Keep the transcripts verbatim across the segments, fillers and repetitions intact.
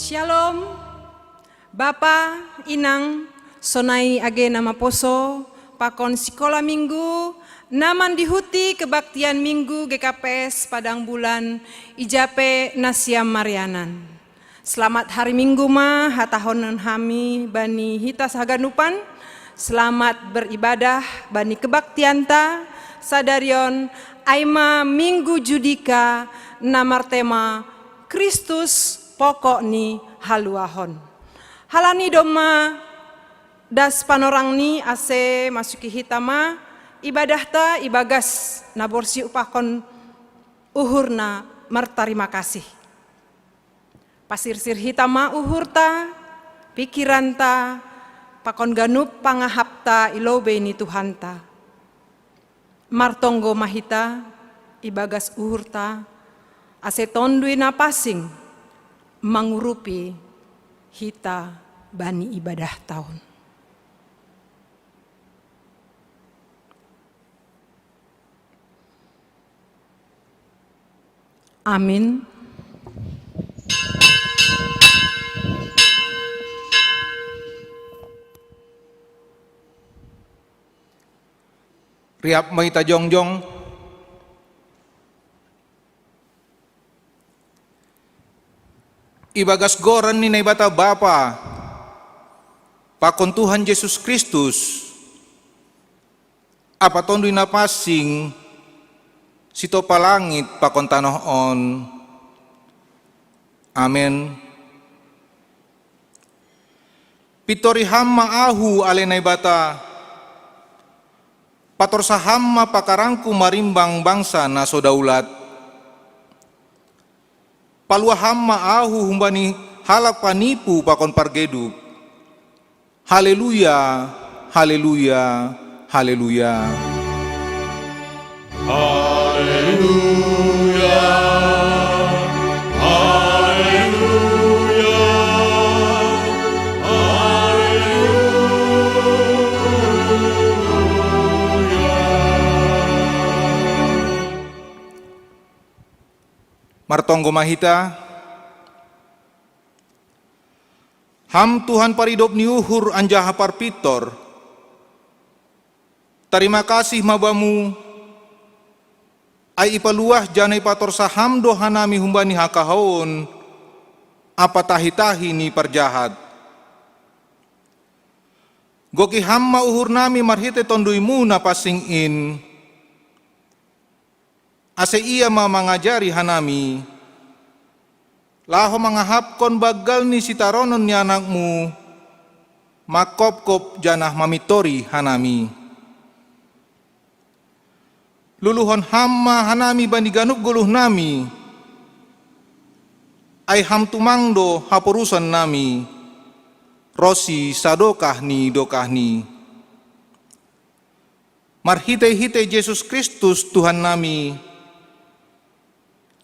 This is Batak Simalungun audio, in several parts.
Shalom. Bapa, inang, sonai age na maposo pakon sikola minggu na mandihuti kebaktian minggu G K P S Padang Bulan, ijape nasiam marianan. Selamat hari Minggu ma hatahonon hami bani hita sahaganupan. Selamat beribadah bani kebaktianta sadarion, ai ma minggu Judika na martema Kristus pokok ni haluahon. Halani domma das panorangni ase masuki hita ma ibadahta ibagas na borsih upakon uhurna martarima kasih. Pasirsir hita ma uhurta, pikiranta, pakon ganup pangahapta i lobei ni Tuhanta. Martonggo ma hita ibagas uhurta, ase Tonduy Napansing mangurupi hita bani ibadahta on. Amin. Riap ma hita jongjong. Ibagas goran ni Naibata Bapa, pakon Tuhan Jesus Kristus, Ampa Tonduy Napansing, sitompa langit pakon tanoh on. Amen. Pintori Ham ma ahu, ale Naibata, patorsa Ham ma pakarangku marimbang bangsa na so daulat. Paluah Ham ma ahu humbani halak panipu pakon pargeduk. Haleluya, haleluya, haleluya. Haleluya, haleluya, haleluya. Martonggo ma hita. Ham Tuhan paridop ni uhur anjaha parpintor, tarima kasih ma Bamu, ai ipaluah janah ipatorsa Ham do hanami humbani hakahaon ampa tahi-tahi ni parjahat. Goki Ham ma uhurnami marhitei Tonduy-Mu na pansing in, ase Ia ma mangajari hanami, laho mangahapkon banggal ni sitaronon ni Anak-Mu, mangkopkop janah mamintori hanami. Luluhon Ham ma hanami bani ganup goluhnami, ai Ham tumang do haporusannami, ronsi sadokah ni dokahni. Marhitei-hitei Jesus Kristus Tuhannami,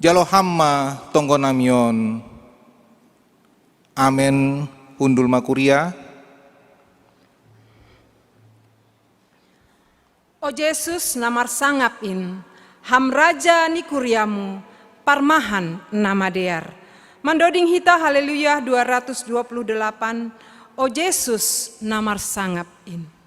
jalo Ham ma tonggonami on. Amen. Hundul ma kuria. O Jesus na marsangap in, Ham Raja ni kuria-Mu, parmahan na madear. Mandoding hita Haleluya dua ratus dua puluh delapan, O Jesus na marsangap in.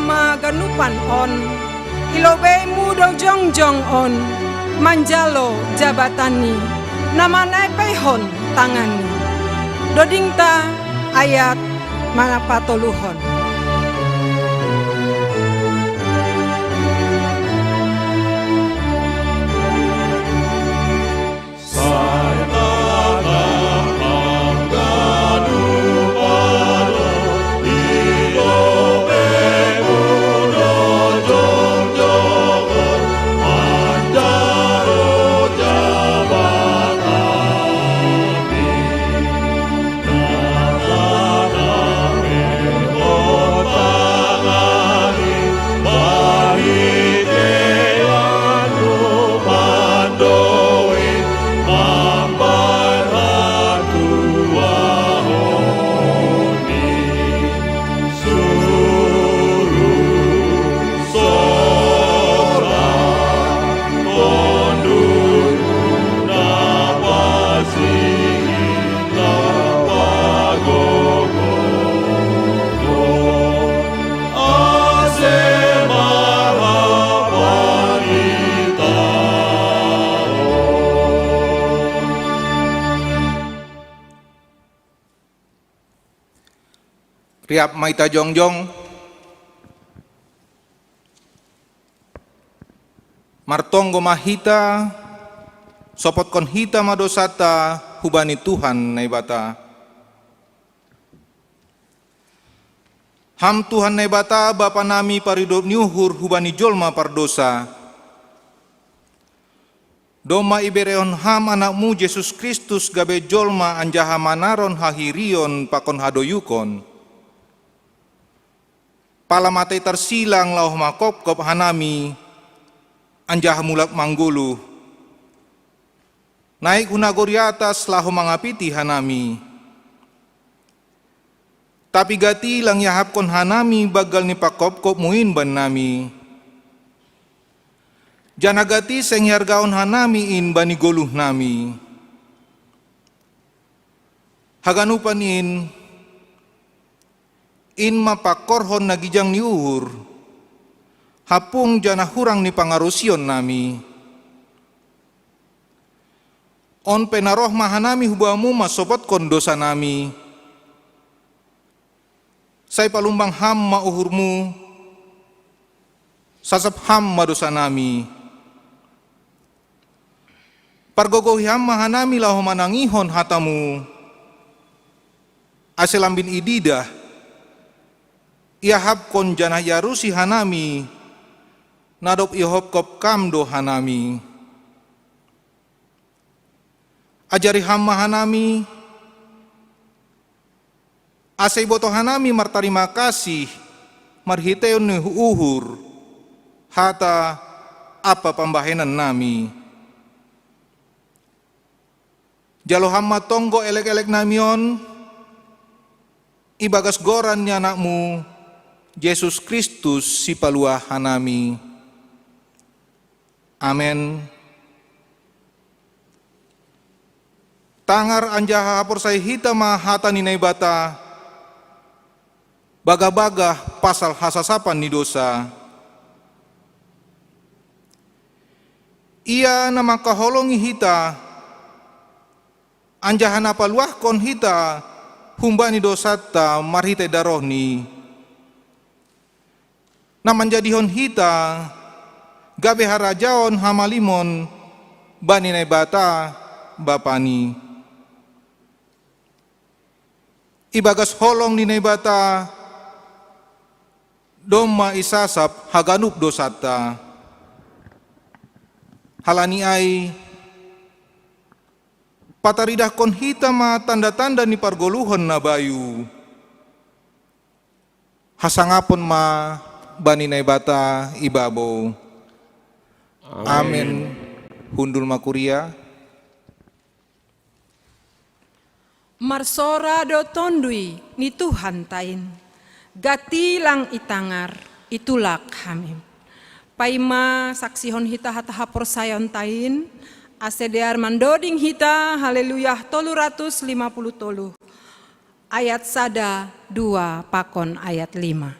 Maganupan on, i lobeimu do jongjong on, manjalo jabatanni, na manaepaihon tanganni. Dodingta ayat manapatoluhon. Riap ma hita jongjong. Martonggo ma hita, sopotkon hita ma dosanta hubani Tuhan Naibata. Ham Tuhan Naibata, Bapa nami paridop ni uhur hubani jolma pardosa. Domma iberehon Ham Anakmu Jesus Kristus gabe jolma anjaha manaron hahirion pakon hadoyukon. Pala matei tarsilang laho mangkopkop hanami, anjaha mulak manggoluh. Naik hu nagori atas laho mangapiti hanami. Tapi gati lang iahapkon hanami banggal ni pangkopkopmu in bannami. Janah gati seng ihargahon hanami in bani goluhnami. Haganupan in, in ma pangkorhon na ginjang ni uhur, hampung janah hurang ni pangarusionnami. On pe na roh ma hanami hu Bamu mansopotkon dosanami. Sai palumbang Ham ma uhurMu, sasap Ham ma dosanami. Pargogohi Ham ma hanami laho manangihon hataMu, ase lambin ididah, iahapkon janah iarusi hanami, na dob iohopkop Kam do hanami. Ajari Ham ma hanami, ase ibotoh hanami martarima kasih marhiteion ni uhur, hata ampa pambahenannami. Jalo Ham ma tonggo elek-eleknami on, ibagas goran ni AnakMu, Jesus Kristus Sipaluah hanami. Amen. Tangar anjaha haporsaya hita ma hata ni Naibata, bagah-bagah pasal hasasapan ni dousa. Ia na mangkaholongi hita, anjaha na paluahkon hita humbani dousanta marhitei darohNi, na manjadihon hita gabe harajaon hamalimon bani Naibata Bapani. Ibagas holong ni Naibata domma isasap haganup dousanta. Halani ai, pataridahkon hita ma tanda-tanda ni pargoluhon na bayu. Hasangapon ma bani Naibata i babou. Amen. Amen. Hundul ma kuria. Marsora do Tonduy ni Tuhanta in. Gati lang itangar, itulak hami. Paima saksihon hita hata haporsayaonta in, ase dear mandoding hita Haleluya tolu ratus lima puluh tolu, ayat sada, dua, pakon ayat lima.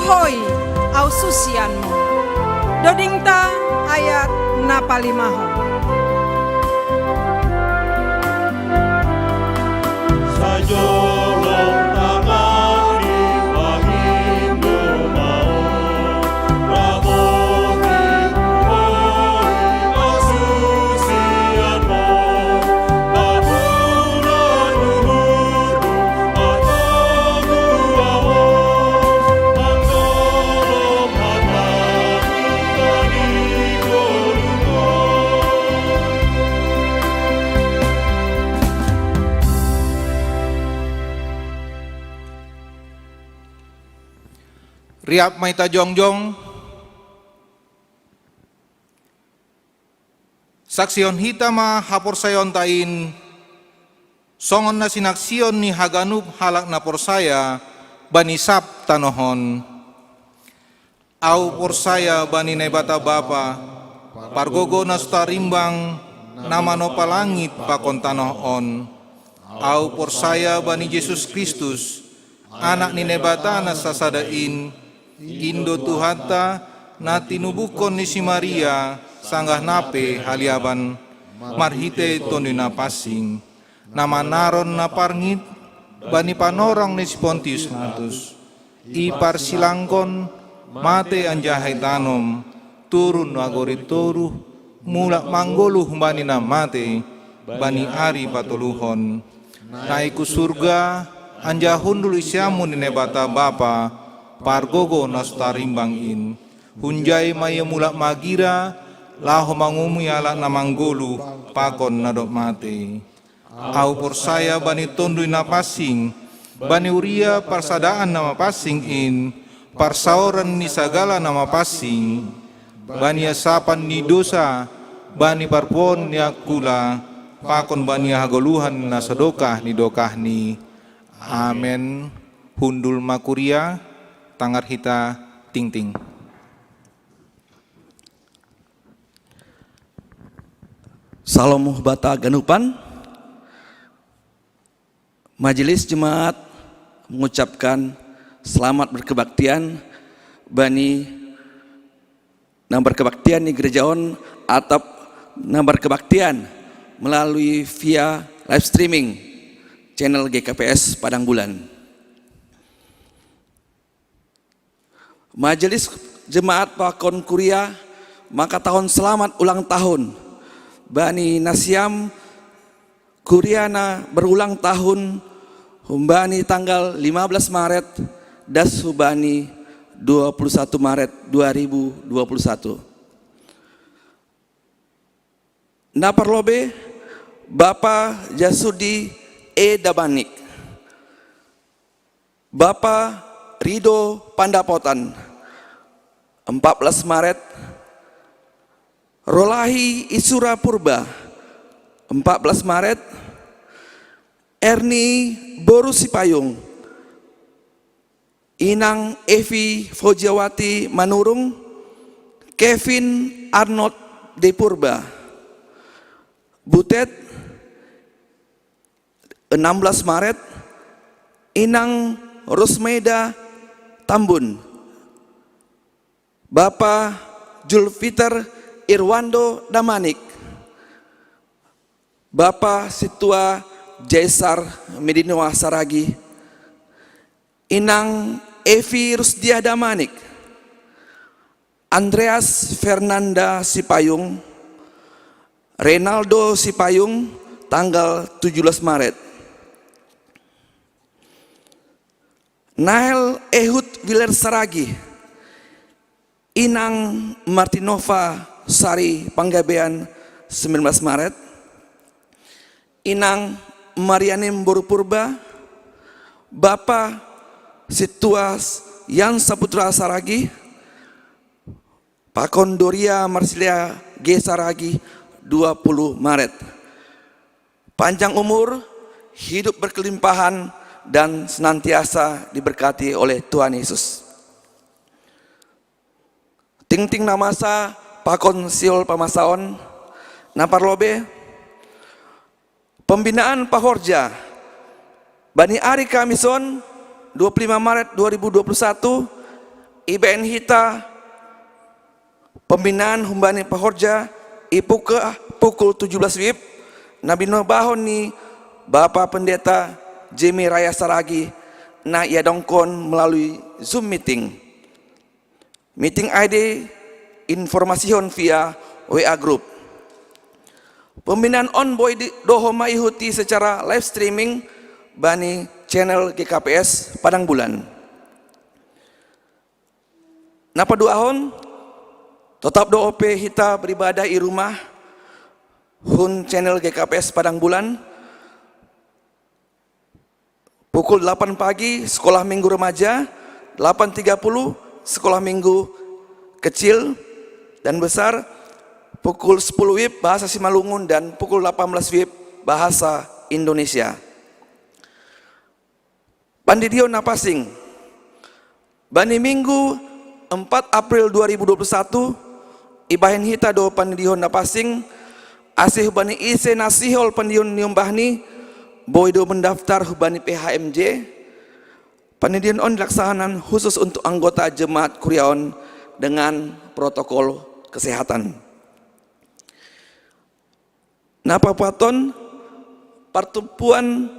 Hoi, au susianmu. Dodingta ayat na palimahon. Riap ma hita jongjong. Saksihon hita ma haporsayaonta in, songon na sinaksion ni haganup halak na porsaya bani sab tanoh on. Au porsaya bani Naibata Bapa, pargogo na so tarimbang, na manompa langit pakon tanoh on. Au porsaya bani Jesus Kristus, Anak ni Naibata na sasada in, in do Tuhanta, na tinubuhon ni si Maria sanggah na pe haliaban, marhitei Tonduy Napansing, na manaron na parngit bani panorang ni si Pontius Pilatus. Iparsilangkon, matei anjaha itanom, turun nagori toruh, mulak manggoluh bani na matei, bani ari patoluhon. Naik hu surga, anjaha hundul i siamun ni Naibata Bapa, pargogo na so tarimbang in. Hunjai ma Ia mulak magira, laho mangumui halak na manggoluh pakon na dob matei. Au porsaya bani Tonduy Napansing, bani huria parsadaan na mapansing in, parsaoran ni sagala na mapansing, bani hasapan ni dosa, bani parpuhoon ni angkula, pakon bani hagoluhan na sadokah ni dokahni. Amen. Hundul ma kuria, tangar hita tingting. Salom huhata ganupan. Majelis Jemaat mengucapkan selamat berkebaktian bani na berkebaktian di gereja on atau na berkebaktian melalui via live streaming channel G K P S Padang Bulan. Majelis Jemaat pakon kuria mangkatahon selamat ulang tahun bani nasiam kuria na berulang tahun, humbani tanggal lima belas Maret das hubani dua puluh satu Maret dua ribu dua puluh satu. Na parlobei, Bapa Jasudi E Damanik, Bapa Rido Pandapotan, empat belas Maret, Rolahi Isura Purba, empat belas Maret, Erni boru Sipayung, Inang Evi Fojiawati Manurung, Kevin Arnold de Purba. Butet, enam belas Maret, Inang Rosmeda Tambun. Bapa Julfiter Irwando Damanik. Bapa Situa Jaisar Medinoa Saragi. Inang Evi Rusdiah Damanik. Andreas Fernanda Sipayung. Renaldo Sipayung, tanggal tujuh belas Maret. Nael Ehud Wiler Saragi. Inang Martinova Sari Panggabean, sembilan belas Maret. Inang Marianim boru Purba. Bapa Situas Yan Saputra Saragi. Pakon Doria Marsilia G Saragi, dua puluh Maret. Panjang umur, hidup berkelimpahan, dan senantiasa diberkati oleh Tuhan Yesus. Tingting na masa pakon sihol pamasaon. Na parlobei, pembinaan pahorja bani ari Kamis on, dua puluh lima Maret dua ribu dua puluh satu, Ibaen hita pembinaan humbani pahorja ipuka pukul tujuh belas wib, na binobahon ni Bapa Pendeta Jimmy Raya Saragi, na iadongkon melalui Zoom meeting. Meeting I D informasihon via W A group. Pembinaan on boi doho maihuti secara live streaming bani channel G K P S Padang Bulan. Napaduahon, totap dope hita beribadah i rumah hun channel G K P S Padang Bulan. Pukul delapan pagi, sekolah minggu remaja, delapan tiga puluh, sekolah minggu kecil dan besar, pukul sepuluh wib bahasa Simalungun, dan pukul delapan belas wib bahasa Indonesia. Pandidion Napasing. Bani Minggu empat April dua ribu dua puluh satu, ibaen hita do pandidion napasing, ase hubani ise na sihol pandidion niombahni, boi do mendaftar hubani P H M J. Pandidion on dilaksanakan khusus untuk anggota jemaat kuria on dengan protokol kesehatan. Napapaton, partumpuan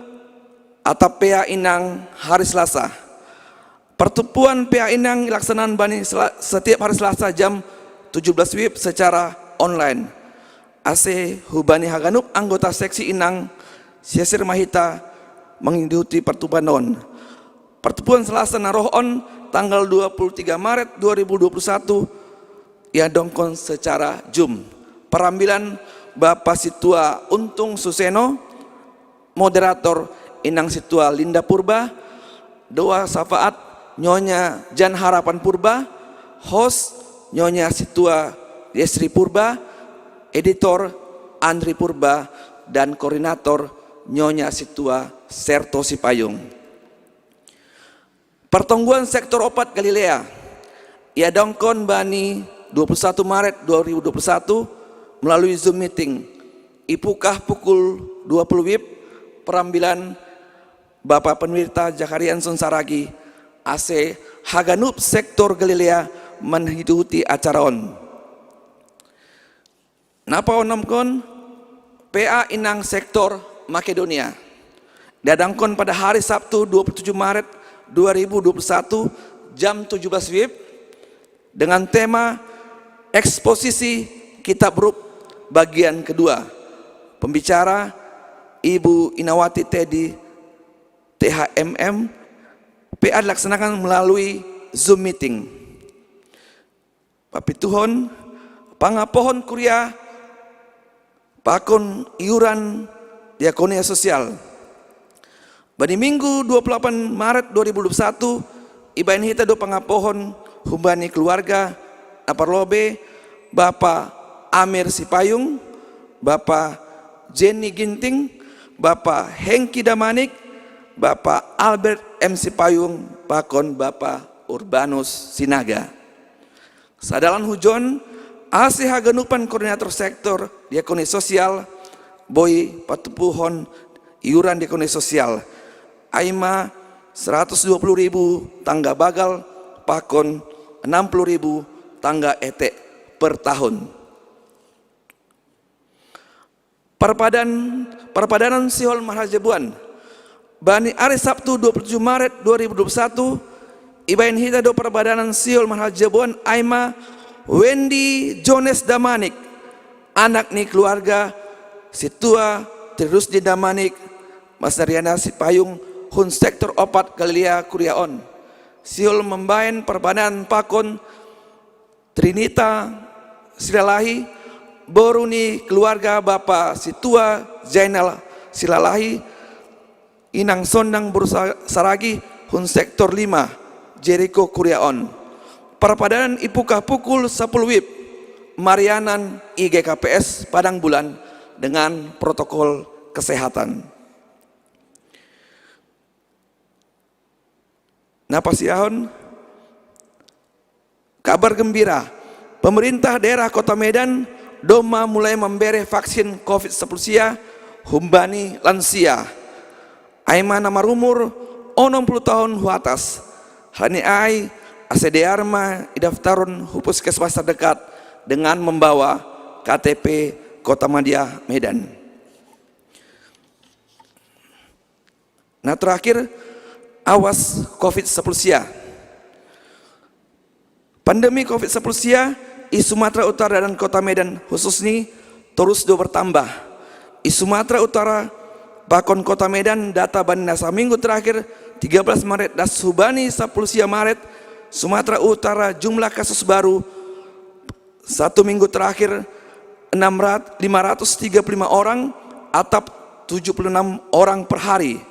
atap P A inang hari Selasa. Partumpuan P A inang dilaksanakan bani setiap hari Selasa jam tujuh belas wib secara online. Ase hubani haganup anggota seksi inang, sesir ma hita mengikuti partumpuan on. Partumpuan Selasa na roh on tanggal dua puluh tiga Maret dua ribu dua puluh satu iadongkon secara Zoom. Parambilan Bapa Situa Untung Suseno, moderator Inang Situa Linda Purba, doa syafaat Nyonya Jan Harapan Purba, host Nyonya Situa Yesri Purba, editor Andri Purba, dan koordinator Nyonya Situa Serto Sipayung. Pertongguan sektor opat Galilea iadongkon bani dua puluh satu Maret dua ribu dua puluh satu melalui Zoom meeting. Ipukah pukul dua puluh wib, perambilan Bapa Pendeta Jakarianson Saragi, ase haganup sektor Galilea mengikuti acara on. Napaonomkon, P A inang sektor Makedonia. Diadongkon pada hari Sabtu dua puluh tujuh Maret dua ribu dua puluh satu jam tujuh belas wib dengan tema eksposisi kitab Rut bagian kedua. Pembicara Ibu Inawati Teddy, T H M M. P A dilaksanakan melalui Zoom meeting. Papituhon, pangapohon kuria pakon iuran diakonia sosial. Bani Minggu dua puluh delapan Maret dua ribu dua puluh satu, ibaen hita do pangapohon humbani keluarga na parlobei Bapa Amir Sipayung, Bapa Jenny Ginting, Bapa Hengki Damanik, Bapa Albert M Sipayung, pakon Bapa Urbanus Sinaga. Sadalan hujon, ase haganupan koordinator sektor diakoni sosial boi patupuhon iuran diakoni sosial, ai ma seratus dua puluh ribu tangga bagal pakon enam puluh ribu tangga etek per tahun. Parpadan, parpadanan sihol marhajabuan. Bani ari Sabtu dua puluh tujuh Maret dua ribu dua puluh satu, ibaen hita do parpadanan sihol marhajabuan ai ma Wendy Jones Damanik, anak ni keluarga Situa Tri Rusdi Damanik, Masariana Sipayung, hun sektor opat Galilea kuria on. Sihol mambaen parpadanan pakon Trinita Silalahi, boru ni keluarga Bapa Situa Zainal Silalahi, Inang Sondang boru Saragi, hun sektor lima, Jeriko kuria on. Parpadanan ipukah pukul sepuluh wib, marianan i G K P S Padang Bulan dengan protokol kesehatan. Napasiahon, kabar gembira, pemerintah daerah Kota Medan domma mulai mambere vaksin covid sepuluh sia humbani lansia, ai ma na marumur onom puluh tahun hu atas. Halani ai, Asediaanmu idaftaran hu puskesmas terdekat dengan membawa K T P Kotamadya Medan. Nah, terakhir, awas covid sepuluh sia. Pandemi covid sepuluh sia i Sumatera Utara dan Kota Medan khusus ni terus do bertambah. I Sumatera Utara pakon Kota Medan, data bani na saminggu terakhir, tiga belas Maret das hubani sepuluh sia Maret, Sumatera Utara jumlah kasus baru satu minggu terakhir enam ratus, lima ratus tiga puluh lima orang atau tujuh puluh enam orang per hari.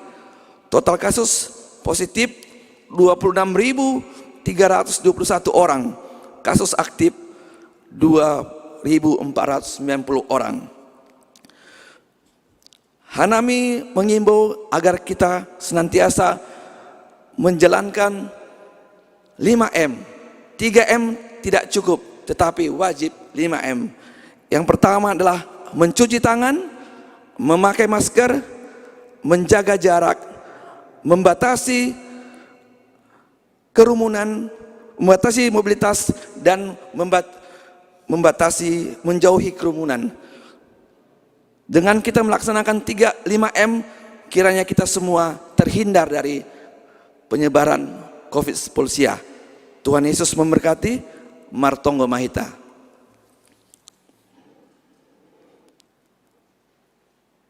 Total kasus positif dua puluh enam ribu tiga ratus dua puluh satu orang. Kasus aktif dua ribu empat ratus sembilan puluh orang. Hanami mengimbau agar kita senantiasa menjalankan lima M. Tiga M tidak cukup, tetapi wajib lima M. Yang pertama adalah mencuci tangan, memakai masker, menjaga jarak, membatasi kerumunan, membatasi mobilitas, dan membat-, membatasi, menjauhi kerumunan. Dengan kita melaksanakan tiga, lima M, kiranya kita semua terhindar dari penyebaran covid sepuluh sia. Tuhan Yesus memberkati. Martonggo ma hita.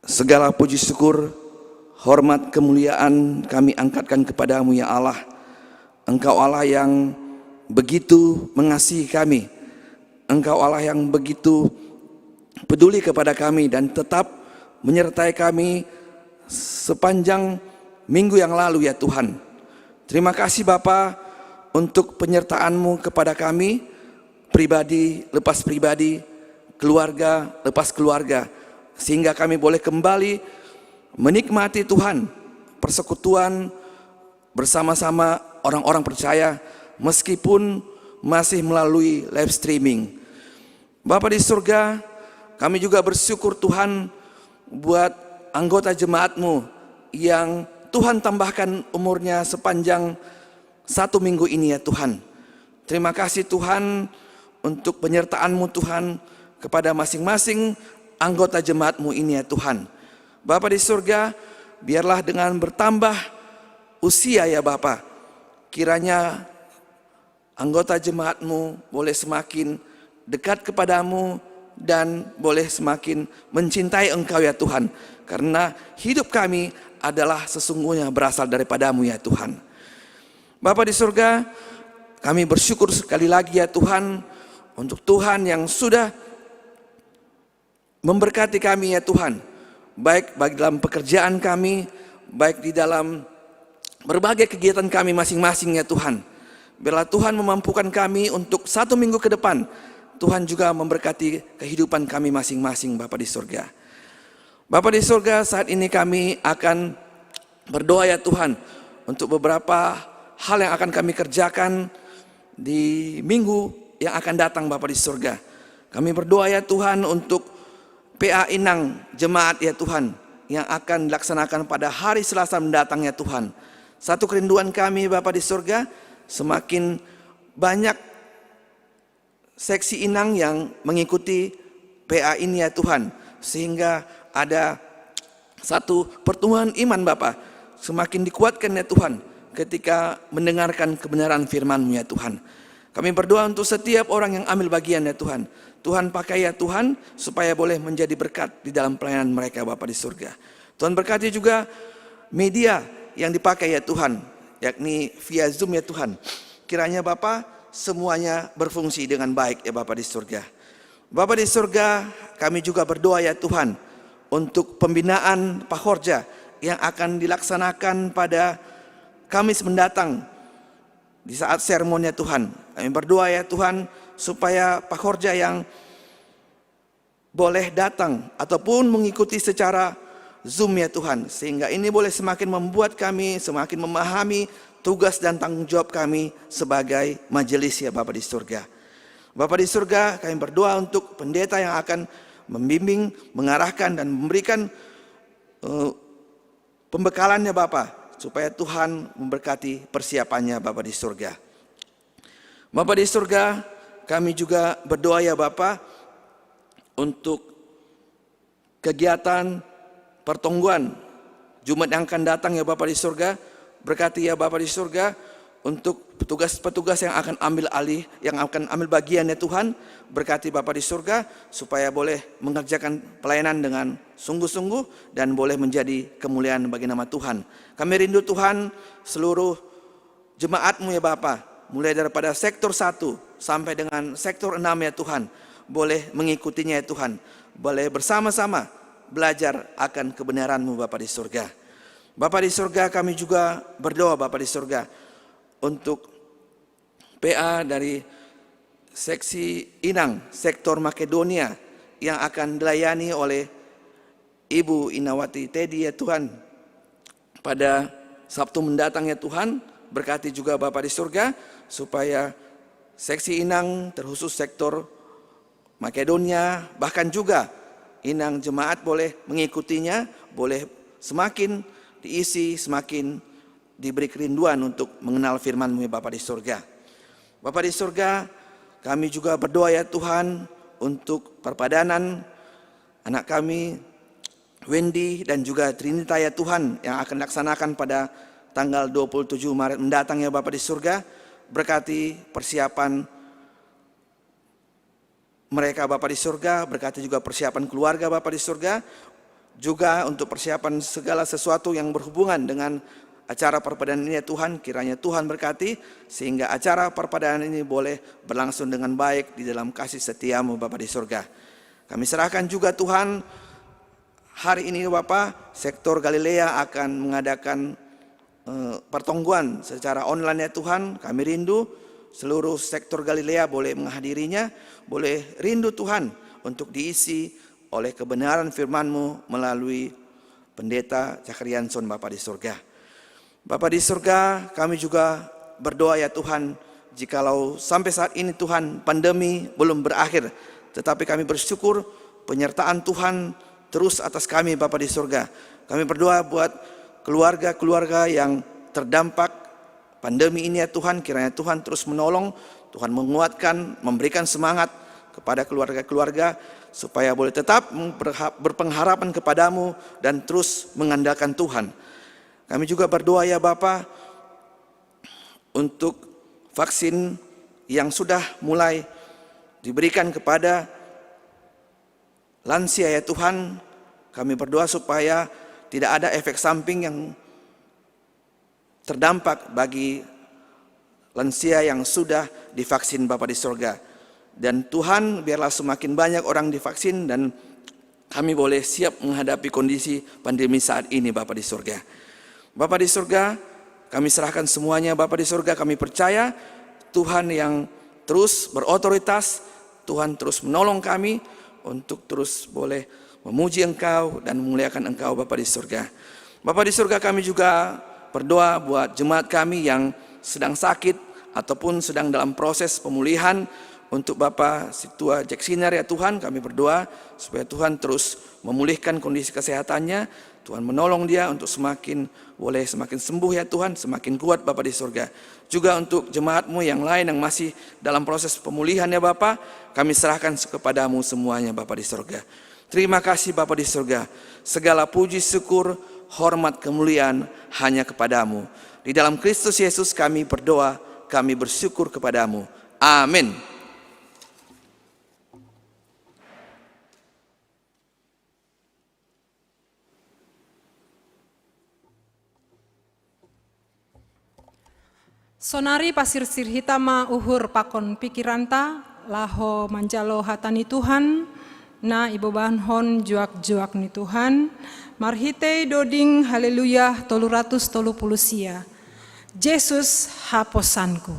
Segala puji syukur, hormat, kemuliaan kami angkatkan kepada-Mu, ya Allah. Engkau Allah yang begitu mengasihi kami. Engkau Allah yang begitu peduli kepada kami dan tetap menyertai kami sepanjang minggu yang lalu, ya Tuhan. Terima kasih, Bapa, untuk penyertaan-Mu kepada kami, pribadi lepas pribadi, keluarga lepas keluarga, sehingga kami boleh kembali menikmati, Tuhan, persekutuan bersama-sama orang-orang percaya, meskipun masih melalui live streaming. Bapa di surga, kami juga bersyukur, Tuhan, buat anggota jemaat-Mu yang Tuhan tambahkan umurnya sepanjang satu minggu ini, ya Tuhan. Terima kasih, Tuhan, untuk penyertaan-Mu, Tuhan, kepada masing-masing anggota jemaat-Mu ini, ya Tuhan. Bapa di surga, biarlah dengan bertambah usia, ya Bapa, kiranya anggota jemaat-Mu boleh semakin dekat kepada-Mu dan boleh semakin mencintai Engkau, ya Tuhan. Karena hidup kami adalah sesungguhnya berasal daripada-Mu, ya Tuhan. Bapa di surga, kami bersyukur sekali lagi, ya Tuhan, untuk Tuhan yang sudah memberkati kami, ya Tuhan, baik, baik dalam pekerjaan kami, baik di dalam berbagai kegiatan kami masing-masing, ya Tuhan. Biarlah Tuhan memampukan kami untuk satu minggu ke depan, Tuhan juga memberkati kehidupan kami masing-masing, Bapa di surga. Bapa di surga, saat ini kami akan berdoa, ya Tuhan, untuk beberapa hal yang akan kami kerjakan di minggu yang akan datang, Bapa di surga. Kami berdoa, ya Tuhan, untuk P A inang jemaat, ya Tuhan, yang akan dilaksanakan pada hari Selasa mendatang, ya Tuhan. Satu kerinduan kami, Bapa di surga, semakin banyak seksi inang yang mengikuti P A ini, ya Tuhan, sehingga ada satu pertumbuhan iman, Bapa, semakin dikuatkan, ya Tuhan, ketika mendengarkan kebenaran firman-Mu, ya Tuhan. Kami berdoa untuk setiap orang yang ambil bagian, ya Tuhan. Tuhan pakai, ya Tuhan, supaya boleh menjadi berkat di dalam pelayanan mereka, Bapa di surga. Tuhan berkati juga media yang dipakai, ya Tuhan, yakni via Zoom, ya Tuhan. Kiranya, Bapa, semuanya berfungsi dengan baik, ya Bapa di surga. Bapa di surga, kami juga berdoa, ya Tuhan, untuk pembinaan Pak Horja yang akan dilaksanakan pada Kamis mendatang di saat sermon, ya Tuhan. Kami berdoa, ya Tuhan, supaya Pak Horja yang boleh datang ataupun mengikuti secara Zoom, ya Tuhan, sehingga ini boleh semakin membuat kami semakin memahami tugas dan tanggung jawab kami sebagai majelis, ya Bapa di surga. Bapa di surga, kami berdoa untuk pendeta yang akan membimbing, mengarahkan, dan memberikan, eh, pembekalannya, Bapa, supaya Tuhan memberkati persiapannya, Bapa di surga. Bapa di surga, kami juga berdoa ya Bapa, untuk kegiatan pertonggoan Jumat yang akan datang ya Bapa di surga. Berkati ya Bapa di surga, untuk petugas-petugas yang akan ambil alih, yang akan ambil bagian ya Tuhan. Berkati Bapa di surga supaya boleh mengerjakan pelayanan dengan sungguh-sungguh dan boleh menjadi kemuliaan bagi nama Tuhan. Kami rindu Tuhan, seluruh jemaat-Mu ya Bapa, mulai daripada sektor satu sampai dengan sektor enam ya Tuhan, boleh mengikutinya ya Tuhan, boleh bersama-sama belajar akan kebenaran-Mu Bapa di surga. Bapa di surga, kami juga berdoa Bapa di surga untuk P A dari seksi Inang, sektor Makedonia yang akan dilayani oleh Ibu Inawati Teddy ya Tuhan. Pada Sabtu mendatang ya Tuhan, berkati juga Bapa di surga supaya seksi Inang terkhusus sektor Makedonia, bahkan juga Inang jemaat boleh mengikutinya, boleh semakin diisi, semakin diberi kerinduan untuk mengenal firman-Mu ya Bapa di surga. Bapa di surga, kami juga berdoa ya Tuhan untuk perpadanan anak kami Wendy dan juga Trinita ya Tuhan yang akan dilaksanakan pada tanggal dua puluh tujuh Maret mendatang ya Bapa di surga. Berkati persiapan mereka Bapa di surga, berkati juga persiapan keluarga Bapa di surga, juga untuk persiapan segala sesuatu yang berhubungan dengan acara perpadanan ini ya Tuhan, kiranya Tuhan berkati sehingga acara perpadanan ini boleh berlangsung dengan baik di dalam kasih setia-Mu Bapa di surga. Kami serahkan juga Tuhan, hari ini Bapa, sektor Galilea akan mengadakan eh, pertonggoan secara online ya Tuhan. Kami rindu seluruh sektor Galilea boleh menghadirinya, boleh rindu Tuhan untuk diisi oleh kebenaran firman-Mu melalui Pendeta Cakrianson Bapa di surga. Bapa di surga, kami juga berdoa ya Tuhan, jikalau sampai saat ini Tuhan pandemi belum berakhir, tetapi kami bersyukur penyertaan Tuhan terus atas kami Bapa di surga. Kami berdoa buat keluarga-keluarga yang terdampak pandemi ini ya Tuhan, kiranya Tuhan terus menolong, Tuhan menguatkan, memberikan semangat kepada keluarga-keluarga supaya boleh tetap berpengharapan kepada-Mu dan terus mengandalkan Tuhan. Kami juga berdoa ya Bapa untuk vaksin yang sudah mulai diberikan kepada lansia ya Tuhan. Kami berdoa supaya tidak ada efek samping yang terdampak bagi lansia yang sudah divaksin Bapa di surga. Dan Tuhan, biarlah semakin banyak orang divaksin dan kami boleh siap menghadapi kondisi pandemi saat ini Bapa di surga. Bapa di surga, kami serahkan semuanya Bapa di surga, kami percaya Tuhan yang terus berotoritas, Tuhan terus menolong kami untuk terus boleh memuji Engkau dan memuliakan Engkau Bapa di surga. Bapa di surga, kami juga berdoa buat jemaat kami yang sedang sakit ataupun sedang dalam proses pemulihan. Untuk Bapa Situa Jack Sinar ya Tuhan, kami berdoa supaya Tuhan terus memulihkan kondisi kesehatannya. Tuhan menolong dia untuk semakin boleh semakin sembuh ya Tuhan, semakin kuat Bapa di surga. Juga untuk jemaat-Mu yang lain yang masih dalam proses pemulihan ya Bapa, kami serahkan kepada-Mu semuanya Bapa di surga. Terima kasih Bapa di surga. Segala puji syukur, hormat kemuliaan hanya kepada-Mu. Di dalam Kristus Yesus kami berdoa, kami bersyukur kepada-Mu. Amin. Sonari pasirsir hita ma uhur pakon pikiranta, laho manjalo hata ni Tuhan, na ibobanon juak-juak ni Tuhan, marhitei doding Haleluya tolu ratus tolu puluh sia. Jesus haposanku.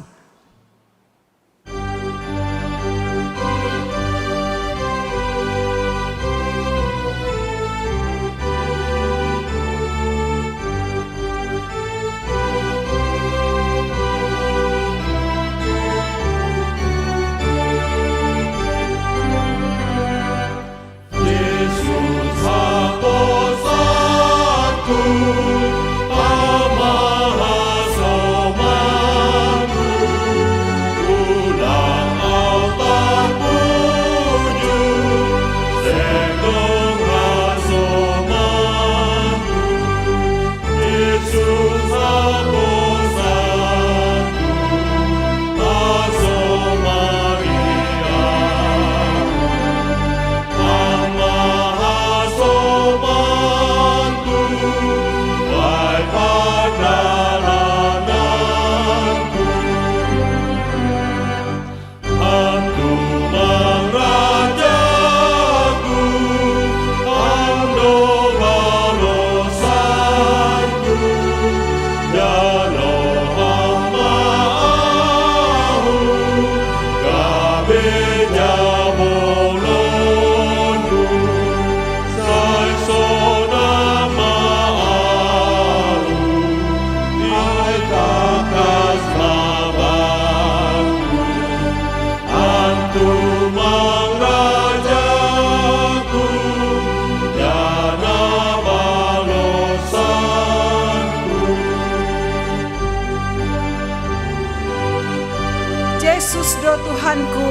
Tuhanku,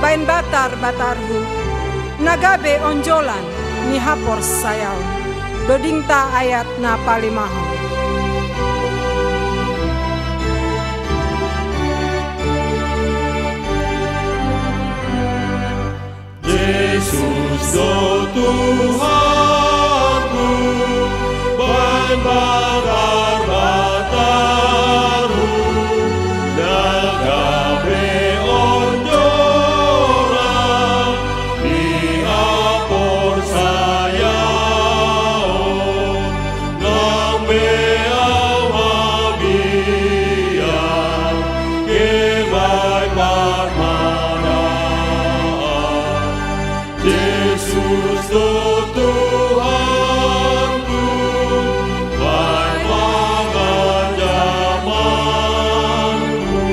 bain batar-batarhu, na gabe onjolan ni haporsayaon. Dodingta ayat na palimahon. Jesus do Tuhanku, bain batar-batarhu, na gabe onjolan ni haporsayaon, nang be au mabiar, gabe bain parmaraan. Jesus do Tuhanku, bain pangajamanku.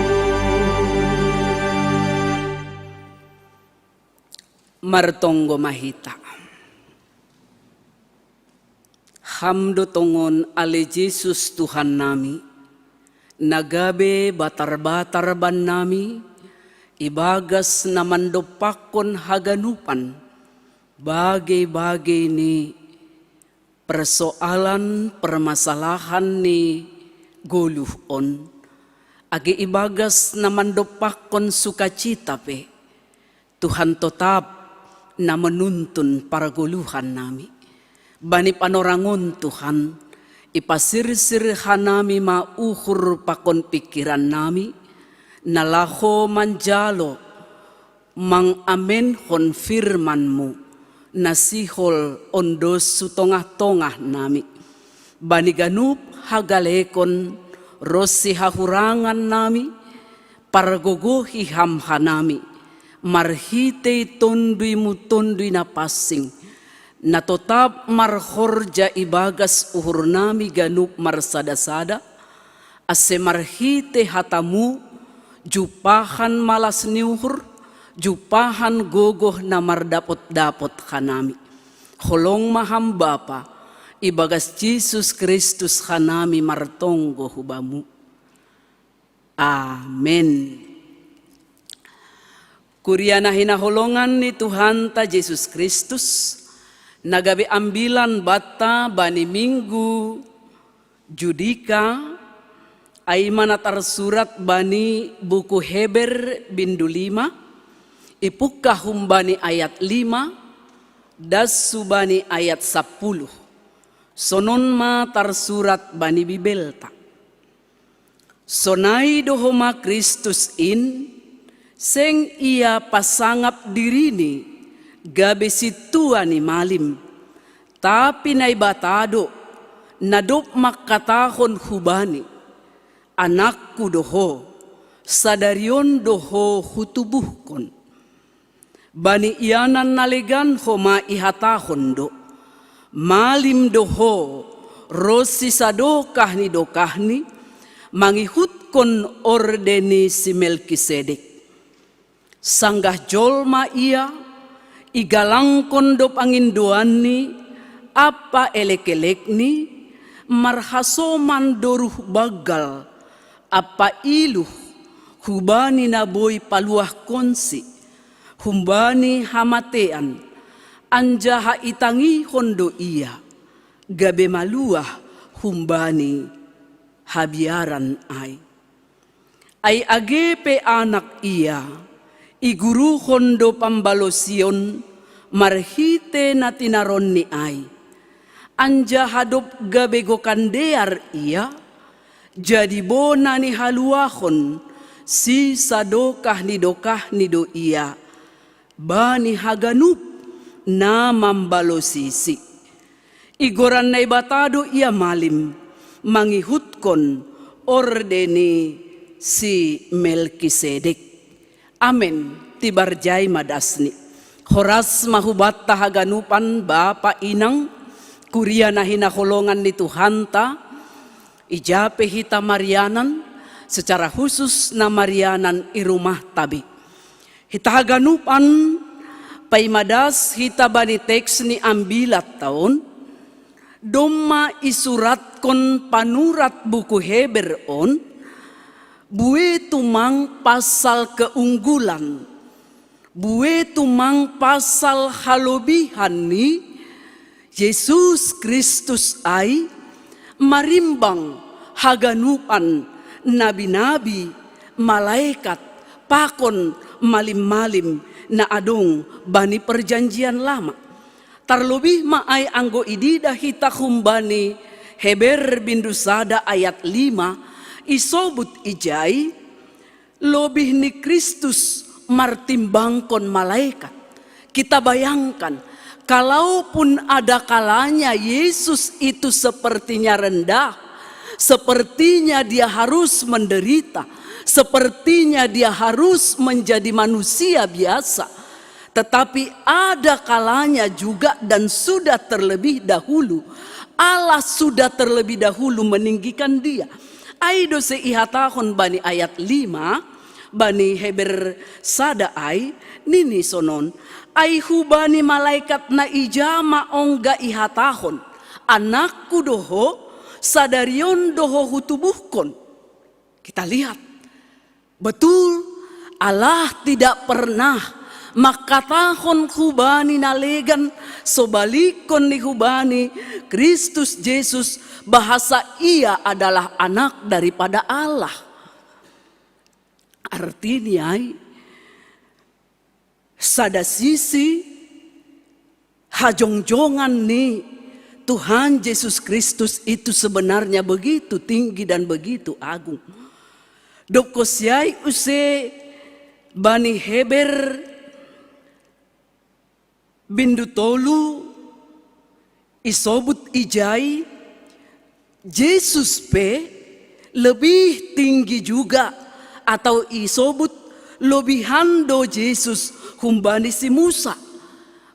Martonggo ma hita. Ham do tongon ale Jesus Tuhannami, na gabe batar-batar bannami, ibagas na mandompakkon haganupan bagei-bagei ni persoalan permasalahan ni goluh on, age ibagas na mandompakkon sukacita pe, Tuhan totap na manuntun pargoluhannami. Bani panorang on Tuhan, ipasirsir hanami ma uhur pakon pingkirannami, na laho manjalo mangamenhon firman-Mu, na sihol ondos hu tongah-tongahnami. Bani ganup hagalekon ronsi hahurangannami, pargogohi Ham hanami, marhitei Tonduy-Mu Tonduy Na Pansing, na totap marhorja ibagas uhurnami ganup marsada-sada, ase marhitei hata-Mu, jumpahan malas ni uhur, jumpahan gogoh na mardapot-dapot hanami. Holong ma Ham Bapa, ibagas Jesus Kristus hanami martonggo hu Bamu. Amen. Kuria na hinaholongan ni Tuhanta Jesus Kristus, na gabe ambilan banta bani Minggu Judika, ai ma na tarsurat bani buku Heber bindu lima, ipungkah humbani ayat lima, das hubani ayat sampulu. Sonon ma tarsurat bani Bibelta. Sonai do homa Kristus in, seng Ia pasangap dirini gabe sintua ni malim, tapi Naibata do, na dob mangkatahon hu Bani: Anakku do Ho, sadari on do Ho Hutubuhkon. Bani ianan na legan homa ihatahon do: Malim do Ho ronsi sadokah ni dokahni, mangihutkon orde ni si Melkisedek. Sanggah jolma ia, igalangkon do pangindoanni ampa elek-elekni, marhasoman do ruh banggal ampa iluh hubani na boi paluahkonsi, humbani hamatean, anjaha itangihon do ia, gabe maluah humbani habiaran ai. Ai age pe anak ia, iguruhon do pambalosion marhitei na tinaronni ai. Anjaha dob gabe gokan dear ia, jadi bona ni haluahon sisadokah ni dokahni do ia bani haganup na mambalosisi. Igoran Naibata do ia malim, mangihutkon orde ni si Melkisedek. Amen. Tibar jai ma dasni. Horas ma hubanta haganupan, bapa, inang, kuria na hinaholongan ni Tuhanta. Ija pe hita marianan, secara khusus na marianan i rumahta be. Hita haganupan, paima das hita bani teks ni ambilatta on, domma isuratkon panurat buku Heber on, Bue tumang pasal keunggulan, bue tumang pasal halobihan ni Jesus Kristus ai, marimbang haganupan nabi-nabi, malaikat, pakon malim-malim na adong bani Perjanjian Lama. Tarlobih ma ai anggo idida hita humbani Heber bindu sada ayat lima, isobut ijai, lobih ni Kristus martimbangkon malaikat. Kita bayangkan, kalaupun ada kalanya Yesus itu sepertinya rendah, sepertinya dia harus menderita, sepertinya dia harus menjadi manusia biasa. Tetapi ada kalanya juga dan sudah terlebih dahulu, Allah sudah terlebih dahulu meninggikan dia. Ai do se ihatahon bani ayat lima, bani Heber sada ai, nini sonon, ai hubani malaikat na ija ma ongga ihatahon, anakku do ho, sadarion do ho hutubuhkon. Kita lihat, betul, Allah tidak pernah mangkatahon hubani na legan, so balikkon ni hubani Kristus Jesus, bahasa ia adalah anak daripada Allah. Artinya, sada sisi hajongjongan ni Tuhan Yesus Kristus itu sebenarnya begitu tinggi dan begitu agung. Dob husiai use bani Heber bindu tolu isobut ijai, Jesus pe lebih tinggi juga, atau isobut lobihan do Jesus humbani si Musa.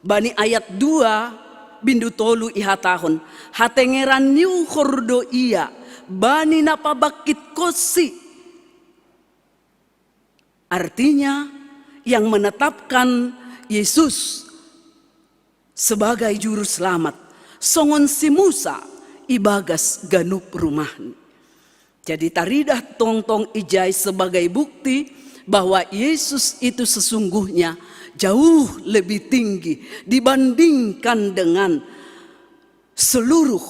Bani ayat dua bindu tolu ihatahon, hatengeran ni uhur do ia bani na pabangkitkonsi. Artinya, yang menetapkan Yesus sebagai juru selamat, songon si Musa ibagas ganup rumahni. Jadi taridah tongtong ijai sebagai bukti bahwa Yesus itu sesungguhnya jauh lebih tinggi dibandingkan dengan seluruh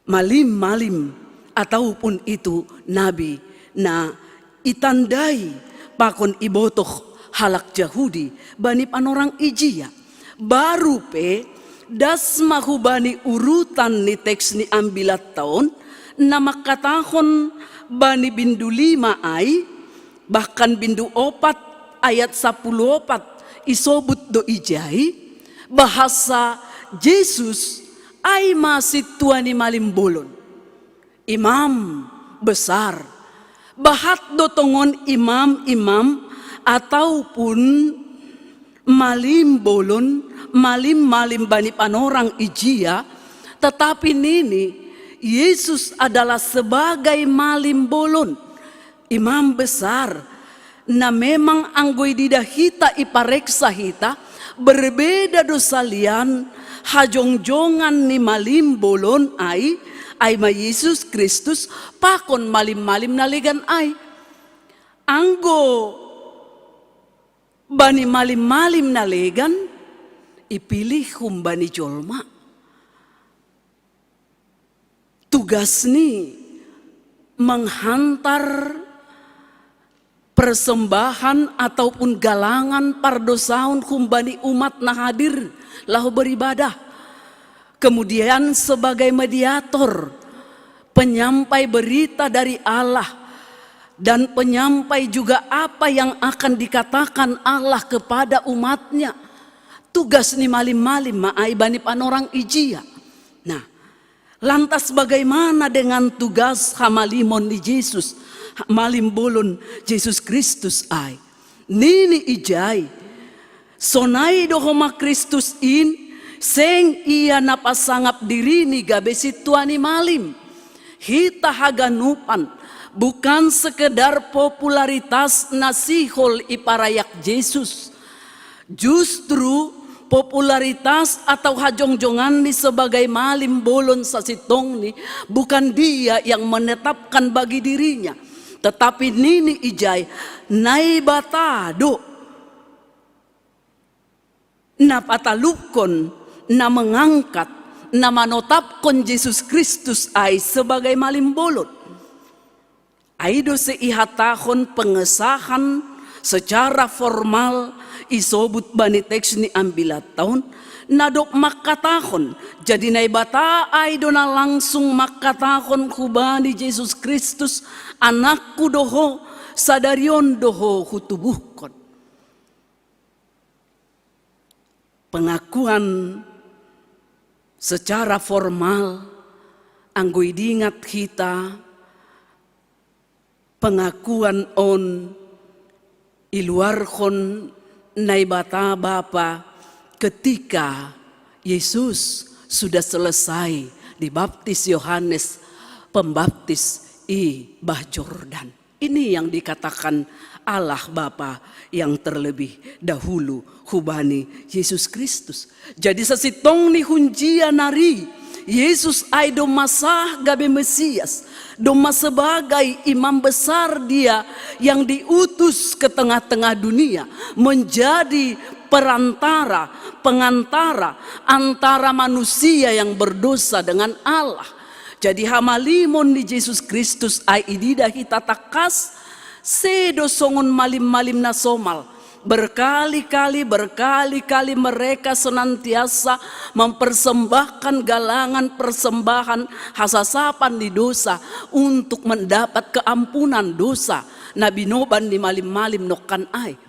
malim-malim ataupun itu nabi na itandai pakon ibotoh halak Jahudi bani panorang ijia. Baru pe das ma hubani urutan ni teks ni ambilat taon na mangkatahon bani bindu lima ai, bahkan bindu opat ayat sapuluh opat isobut do ijai, bahasa Jesus ai ma sintua ni malim bolon, imam besar. Bahat do tongon imam-imam ataupun malim bolon, malim-malim bani panorang ijia, tetapi nini Yesus adalah sebagai malim bolon, imam besar, na memang anggo idida hita ipareksa hita, berbeda do salian hajongjongan ni malim bolon ai, ai ma Yesus Kristus, pakon malim-malim na legan ai. Anggo bani malim-malim na legan ipilih humbani jolma, tugasni menghantar persembahan ataupun galangan pardosaon humbani umat na hadir laho beribadah. Kemudian sebagai mediator, penyampai berita dari Allah, dan penyampai juga apa yang akan dikatakan Allah kepada umatnya. Tugas ni malim-malim ma ai bani panorang ijia. Nah, lantas bagaimana dengan tugas hamalimon ni Jesus, malim bolon Jesus Kristus ai? Nini ijai, sonai do homa Kristus in, seng ia na pasangap dirini gabe sintua ni malim. Hita haganupan, bukan sekedar popularitas na sihol iparayak Jesus. Justru popularitas atau hajongjongan ni sebagai malim bolon sasintongni bukan dia yang menetapkan bagi dirinya. Tetapi nini ijai, Naibata do na patalupkon, na mengangkat, na manotapkon Jesus Kristus ai sebagai malimbolon. Ai do se ihatahon pengesahan secara formal isobut bani teks ni ambilat taon, na dob mangkatahon, jadi Naibata ai do na langsung mangkatahon hubani Jesus Kristus, Anakku do ho, sadari on do ho hutubuhkon. Pengakuan secara formal, anggo idingat hita, pengakuan on iluarhon Naibata Bapa ketika Yesus sudah selesai dibaptis Yohanes Pembaptis i bah Jordan. Ini yang dikatakan Allah Bapa yang terlebih dahulu hubani Yesus Kristus. Jadi sasintong ni hunjia nari, Yesus ai domma sah gabe Mesias, domma sebagai imam besar, Dia yang diutus ke tengah-tengah dunia menjadi perantara, pengantara antara manusia yang berdosa dengan Allah. Jadi hamalimon ni Jesus Kristus ai ididah hita tangkas, sedo songon malim-malim na somal. Berkali-kali, berkali-kali mereka senantiasa mempersembahkan galangan persembahan hasasapan ni dosa untuk mendapat keampunan dosa na binoban ni malim-malim nongkan ai.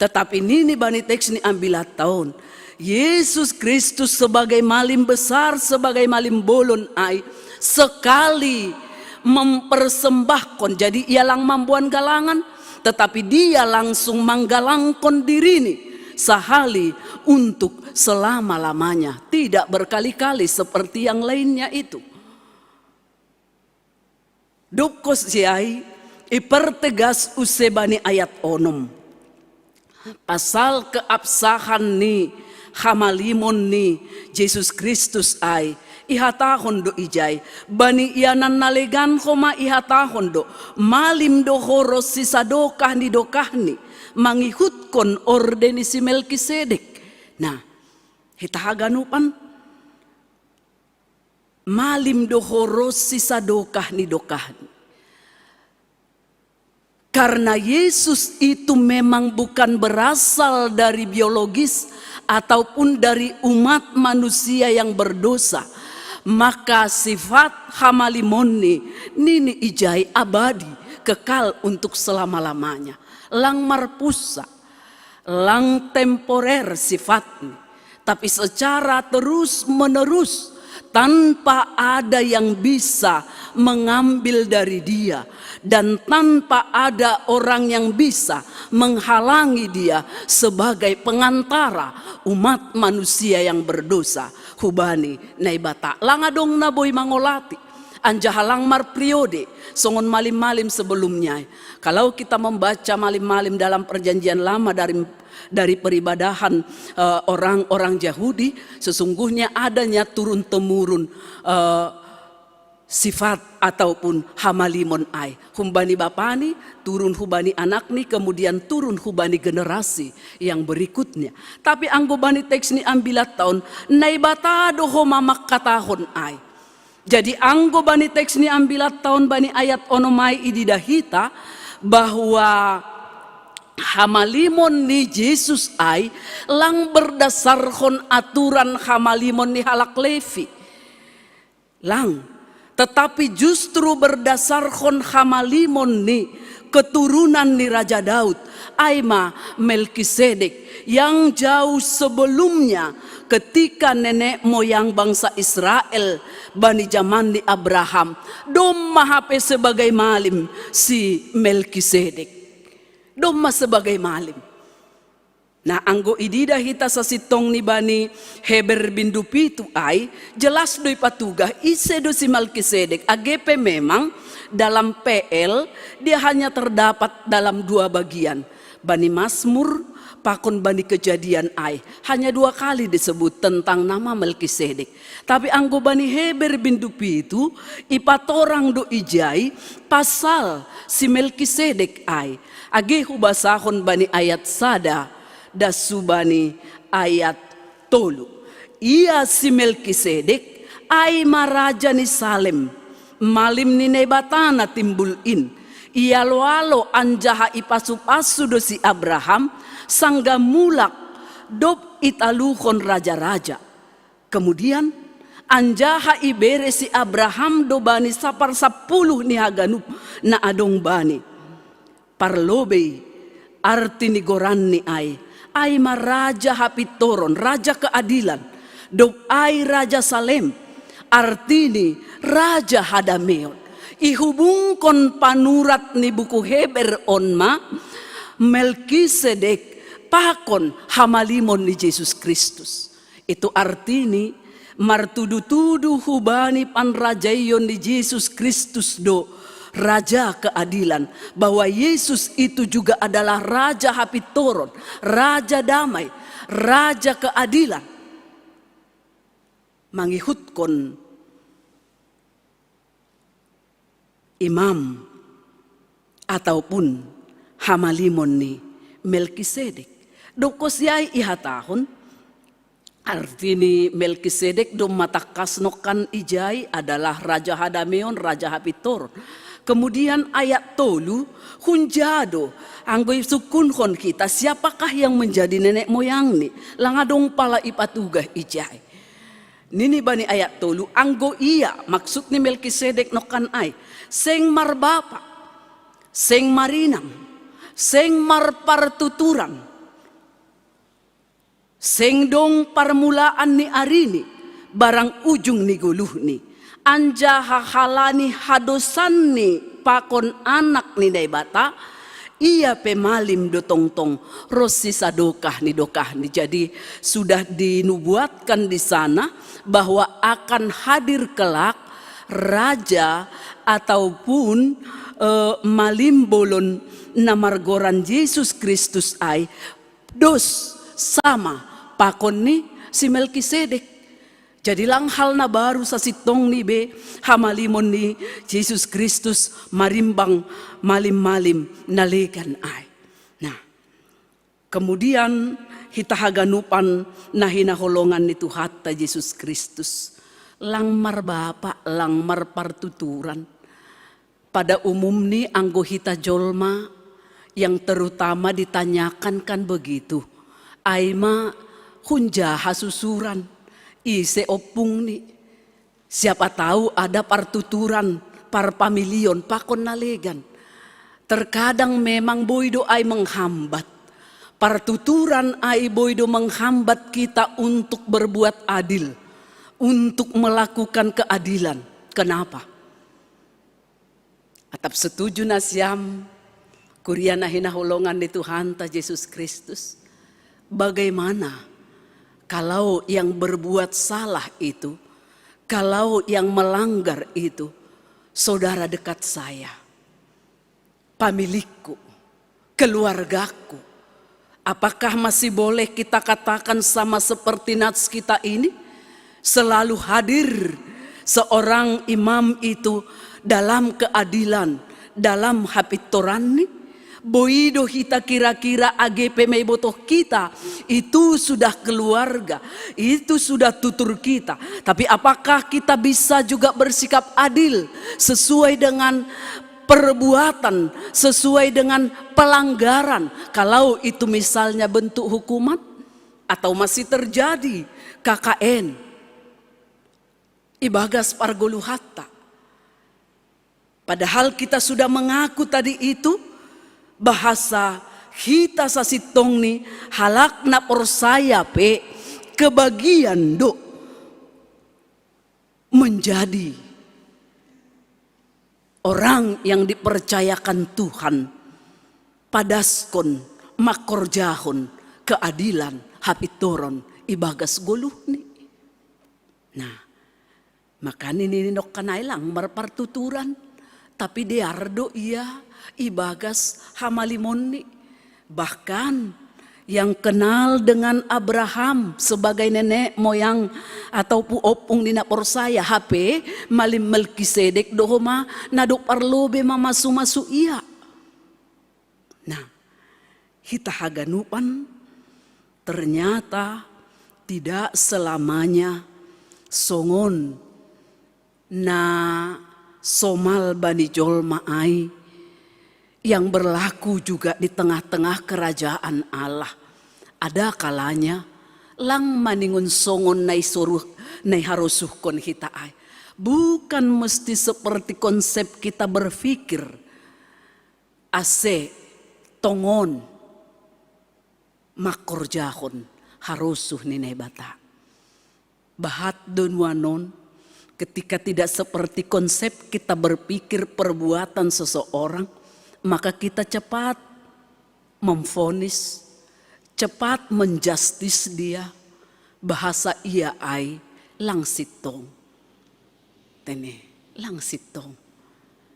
Tetapi nini bani teks ni ambilat taon, Yesus Kristus sebagai malim besar, sebagai malimbolon ai, sekali mempersembahkon, jadi Ia lang mamboan galangan, tetapi Dia langsung manggalangkon dirini sahali untuk selama-lamanya, tidak berkali-kali seperti yang lainnya itu. Dob hos siai, ipertegas use bani ayat onom pasal keabsahan ni hamalimon ni Jesus Kristus ai. Ihatahon do ijai, bani ianan na legan homa ihatahon do, malim do ho ronsi sadokah ni dokahni, mangihutkon orde ni si Melkisedek. Nah, hita haganupan, malim do ho ronsi sadokah ni dokahni. Karena Yesus itu memang bukan berasal dari biologis ataupun dari umat manusia yang berdosa, maka sifat hamalimonni nini ijai abadi, kekal untuk selama-lamanya. Lang marpunsa, lang temporer sifatni, tapi secara terus-menerus, tanpa ada yang bisa mengambil dari Dia dan tanpa ada orang yang bisa menghalangi Dia sebagai pengantara umat manusia yang berdosa hubani Naibata. Lang adong na boi mangolati, anjaha lang marpriode songon malim-malim sebelumnya. Kalau kita membaca malim-malim dalam Perjanjian Lama dari dari peribadahan eh, orang-orang Yahudi, sesungguhnya adanya turun-temurun eh, sifat ataupun hamalimon ai. Humbani bapani, turun hubani anakni, kemudian turun hubani generasi yang berikutnya. Tapi anggo bani teks ni ambilat taon, Naibata do ho mangkatahon ai. Jadi anggo bani teks ni ambilat taon bani ayat onom ai ididah hita bahwa hamalimon ni Jesus ai lang berdasarhon aturan hamalimon ni halak Levi. Lang, tetapi justru berdasarhon hamalimon ni keturunan ni Raja Daud, ai ma Melkisedek, yang jauh sebelumnya ketika nenek moyang bangsa Israel bani jaman ni Abraham, domma hape sebagai malim si Melkisedek. Domma sebagai malim. Nah, anggo ididah hita sasintong ni bani Heber bindu pitu ai, jelas do ipatugah ise do si Melkisedek, age pe memang dalam P L dia hanya terdapat dalam dua bagian. Bani Mazmur pakon bani Kejadian ai, hanya dua kali disebut tentang nama Melkisedek. Tapi anggo bani Heber bindu pitu, ipatorang do ijai pasal si Melkisedek ai. Age hubasahon bani ayat sada, das hubani ayat tolu. Ia si Melkisedek ai ma raja ni Salem, malim ni Naibata na timbul in. Ialoalo anjaha ipasupasu do si Abraham, sanggah mulak dob italuhon raja-raja. Kemudian, anjaha ibere si Abraham do bani saparsapuluh ni haganup na adong bani. Parlobei, arti ni goranni ai, ai ma raja hapintoron, raja keadilan, dob ai raja Salem, artini raja hadameon. Ihubungkon panurat ni buku Heber on ma Melkisedek pakon hamalimon ni Jesus Kristus. Itu artini, martudu-tudu hubani panrajaion ni Jesus Kristus do Raja Keadilan, bahwa Yesus itu juga adalah Raja Hapintoron, Raja Damai, Raja Keadilan. Mangihutkon imam ataupun hamalimon ni Melkisedek. Dob siai ihatahon, arti ni Melkisedek do matangkas nongkan ijai adalah raja hadameon, raja hapintoron. Kemudian ayat tolu, hunja do, anggo isungkunhon hita, siapakah yang menjadi nenek moyangni? Lang adong pala ipatugah ijai. Nini bani ayat tolu, anggo ia, maksud ni Melkisedek nongkan ai, seng marbapa, seng marinang, seng marpartuturan, seng dong parmulaan ni arini, barang ujung ni goluhni. Anjaha halani hadosanni pakon Anak ni Naibata, ia pe malim do tongtong ronsi sadokah ni dokahni. Jadi, sudah dinubuatkan di sana bahwa akan hadir kelak raja ataupun eh, malim bolon na margoran Jesus Kristus ai, dos sama pakon ni si Melkisedek. Jadi lang hal na baru sasintongni be hamalimon ni Jesus Kristus marimbang malim-malim na legan ai. Nah, kemudian hita haganupan na hinaholongan ni Tuhanta Jesus Kristus, lang marbapa, lang marpartuturan. Pada umumni anggo hita jolma yang terutama ditanyakan kan begitu. Ai ma hunja hasusuran, ise ompungni. Siapa tahu ada partuturan, parpamilion, pakon na legan. Terkadang memang boi do ai menghambat. Partuturan ai boi do menghambat kita untuk berbuat adil, untuk melakukan keadilan. Kenapa? Atap setuju nasiam, kuria na hinaholongan ni Tuhanta Jesus Kristus. Bagaimana kalau yang berbuat salah itu, kalau yang melanggar itu, saudara dekat saya, pemilikku, keluargaku? Apakah masih boleh kita katakan sama seperti nats kita ini? Selalu hadir seorang imam itu dalam keadilan, dalam hapintoranni? Boi do hita kira-kira age pe maibotoh kita, itu sudah keluarga, itu sudah tutur kita. Tapi apakah kita bisa juga bersikap adil sesuai dengan perbuatan, sesuai dengan pelanggaran? Kalau itu misalnya bentuk hukuman, atau masih terjadi K K N ibagas pargoluhanta. Padahal kita sudah mengaku tadi itu, bahasa hita sasintongni halak na porsaya pe kebagian do menjadi orang yang dipercayakan Tuhan padaskon mangkorjahon keadilan hapintoron ibagas goluhni. Nah, makani nini nongkan ai lang marpartuturan, tapi dear do ia ibagas hamalimonni. Bahkan yang kenal dengan Abraham sebagai nenek moyang atau pu opung ni na porsaya, hape malim Melkisedek do homa na do parlobe mamasu-masu ia. Nah, hita haganupan ternyata tidak selamanya songon na somal bani jolma ai yang berlaku juga di tengah-tengah kerajaan Allah. Ada kalanya lang maningon songon na isoruh, na iharosuhkon hita ai. Bukan mesti seperti konsep kita berpikir. Ase tongon mangkorjahon harosuh ni Naibata. Bahat do nuanon, ketika tidak seperti konsep kita berpikir perbuatan seseorang, maka kita cepat memvonis, cepat menjustis dia, bahasa ia ai lang sintong. Tene, lang sintong.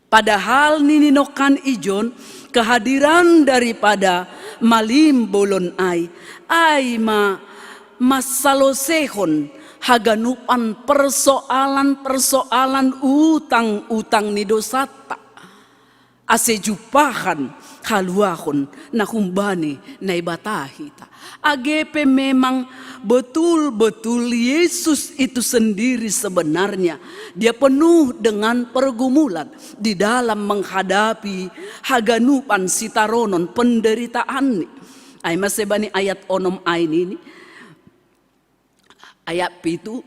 Padahal nini nongkan ijon kehadiran daripada malim bolon ai, ai ma mansaloseihon haganupan persoalan-persoalan utang-utang ni dosanta. Ase jumpahan haluahon na humbani Naibata hita. Age pe memang betul-betul Yesus itu sendiri sebenarnya dia penuh dengan pergumulan di dalam menghadapi haganupan sitaronon penderitaan ni. Ai mase bani ayat onom ai nini. Ayat pitu,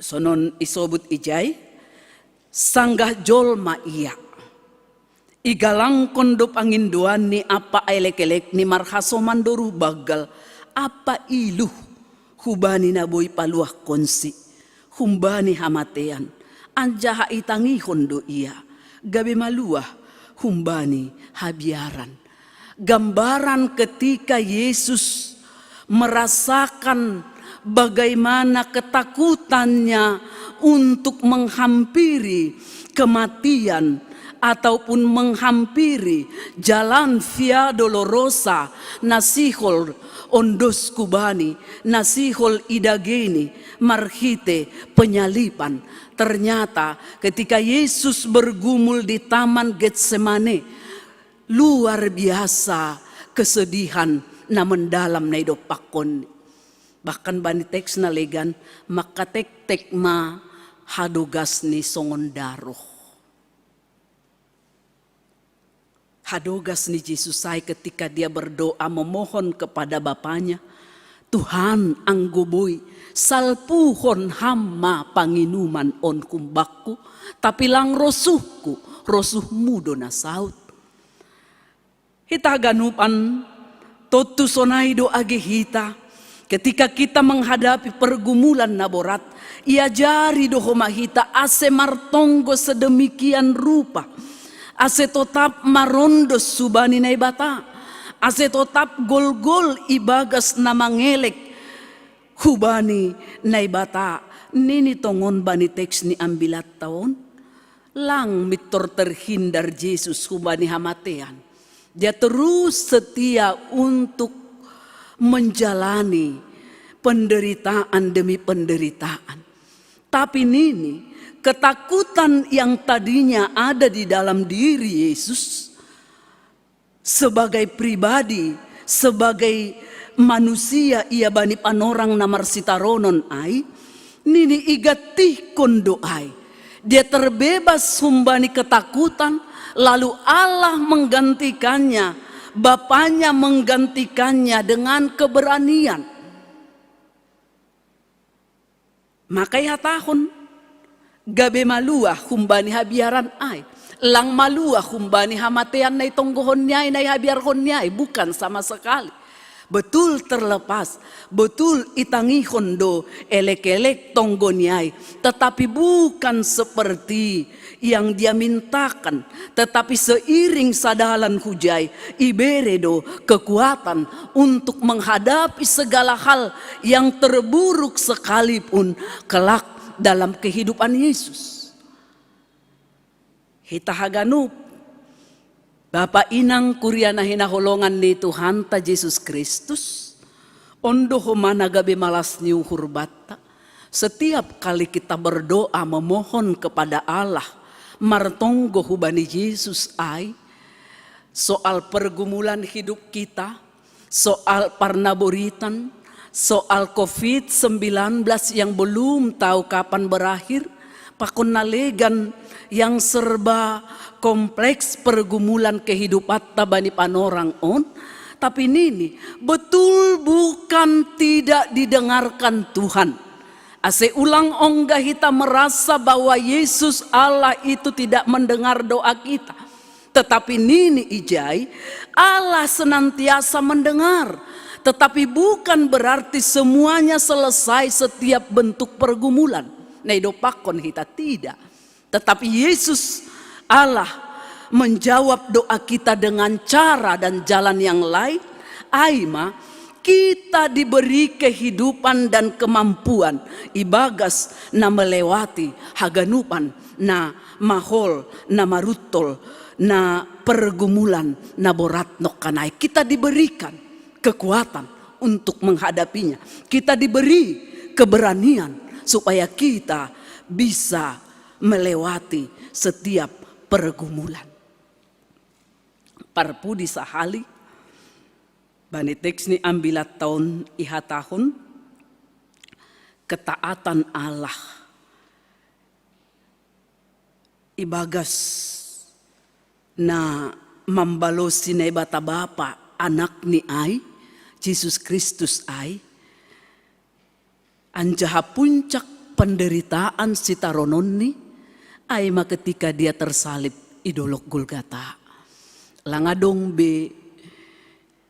sonon isobut ijai, sanggah jolma ia. Igalangkon do pangindoan ni ampa elek-elek ni marhasoman do ruh banggal ampa iluh hubani na boi paluahkonsi, humbani hamatean, anjaha itangihon do ia, gabe maluah humbani habiaran. Gambaran ketika Yesus merasakan bagaimana ketakutannya untuk menghampiri kematian ataupun menghampiri jalan Via Dolorosa na sihol ondos kubani, na sihol idageni marhite penyaliban. Ternyata ketika Yesus bergumul di Taman Getsemane, luar biasa kesedihan na mendalam na idompakkon. Bahkan bani teks na legan mangkatektek ma hadogas ni songon daroh. Hadogas ni Jesus ai ketika dia berdoa memohon kepada Bapanya, Tuhan, anggo boi, salpuhon Ham ma panginuman on humbakku, tapi lang rosuhku, rosuhmu do na saut. Hita haganupan, tontu sonai do age hita, ketika kita menghadapi pergumulan na borat, iajari do homa hita ase martonggo sedemikian rupa, ase totap marondos hubani Naibata, ase totap golgol ibagas na mangelek hubani Naibata. Nini tongon bani teks ni ambilatta on, lang mintor terhindar Jesus hubani hamatean. Dia terus setia untuk menjalani penderitaan demi penderitaan. Tapi nini, ketakutan yang tadinya ada di dalam diri Yesus sebagai pribadi, sebagai manusia ia bani panorang na marsitaronon ai, nini igantihkon do ai. Dia terbebas humbani ketakutan, lalu Allah menggantikannya, Bapanya menggantikannya dengan keberanian. Maka ihatahon, gabe maluah humbani habiaran ai, lang maluah humbani hamatean na itonggohon ni ai, na ihabiarhon ni ai, bukan sama sekali. Betul terlepas, betul itangihon do elek-elek tonggo ni ai, tetapi bukan seperti yang dia mintakan, tetapi seiring sadalan hujai, ibere do kekuatan untuk menghadapi segala hal yang terburuk sekalipun kelak dalam kehidupan Yesus. Hita haganup, Bapa inang kuria na hinaholongan ni Tuhanta Jesus Kristus, ondo ho mana gabe malas ni uhur banta. Setiap kali kita berdoa memohon kepada Allah, martonggo hubani Jesus ai, soal pergumulan hidup kita, soal parnaboritan, soal covid sembilan belas yang belum tahu kapan berakhir, pakon na legan yang serba kompleks pergumulan kehidupan tabani panorang on, tapi nini, betul bukan tidak didengarkan Tuhan. Ase ulang ongga hita merasa bahwa Yesus Allah itu tidak mendengar doa kita. Tetapi nini ijai, Allah senantiasa mendengar. Tetapi bukan berarti semuanya selesai setiap bentuk pergumulan. Na idopakkon hita tidak. Tetapi Yesus Allah menjawab doa kita dengan cara dan jalan yang lain. Aima kita diberi kehidupan dan kemampuan ibagas na melewati haganupan na mahol, na maruttol, na pergumulan na borat nokkanai. Kita diberikan kekuatan untuk menghadapinya. Kita diberi keberanian supaya kita bisa melewati setiap pergumulan. Parpudi sahali, bani teks ni ambilat taon ihatahon, ketaatan Allah ibagas na mambalosi Naibata Bapa Anak ni ai, Jesus Kristus ai, anjaha puncak penderitaan sitarononni, aima ketika dia tersalib i dolok Golgata. Langadong be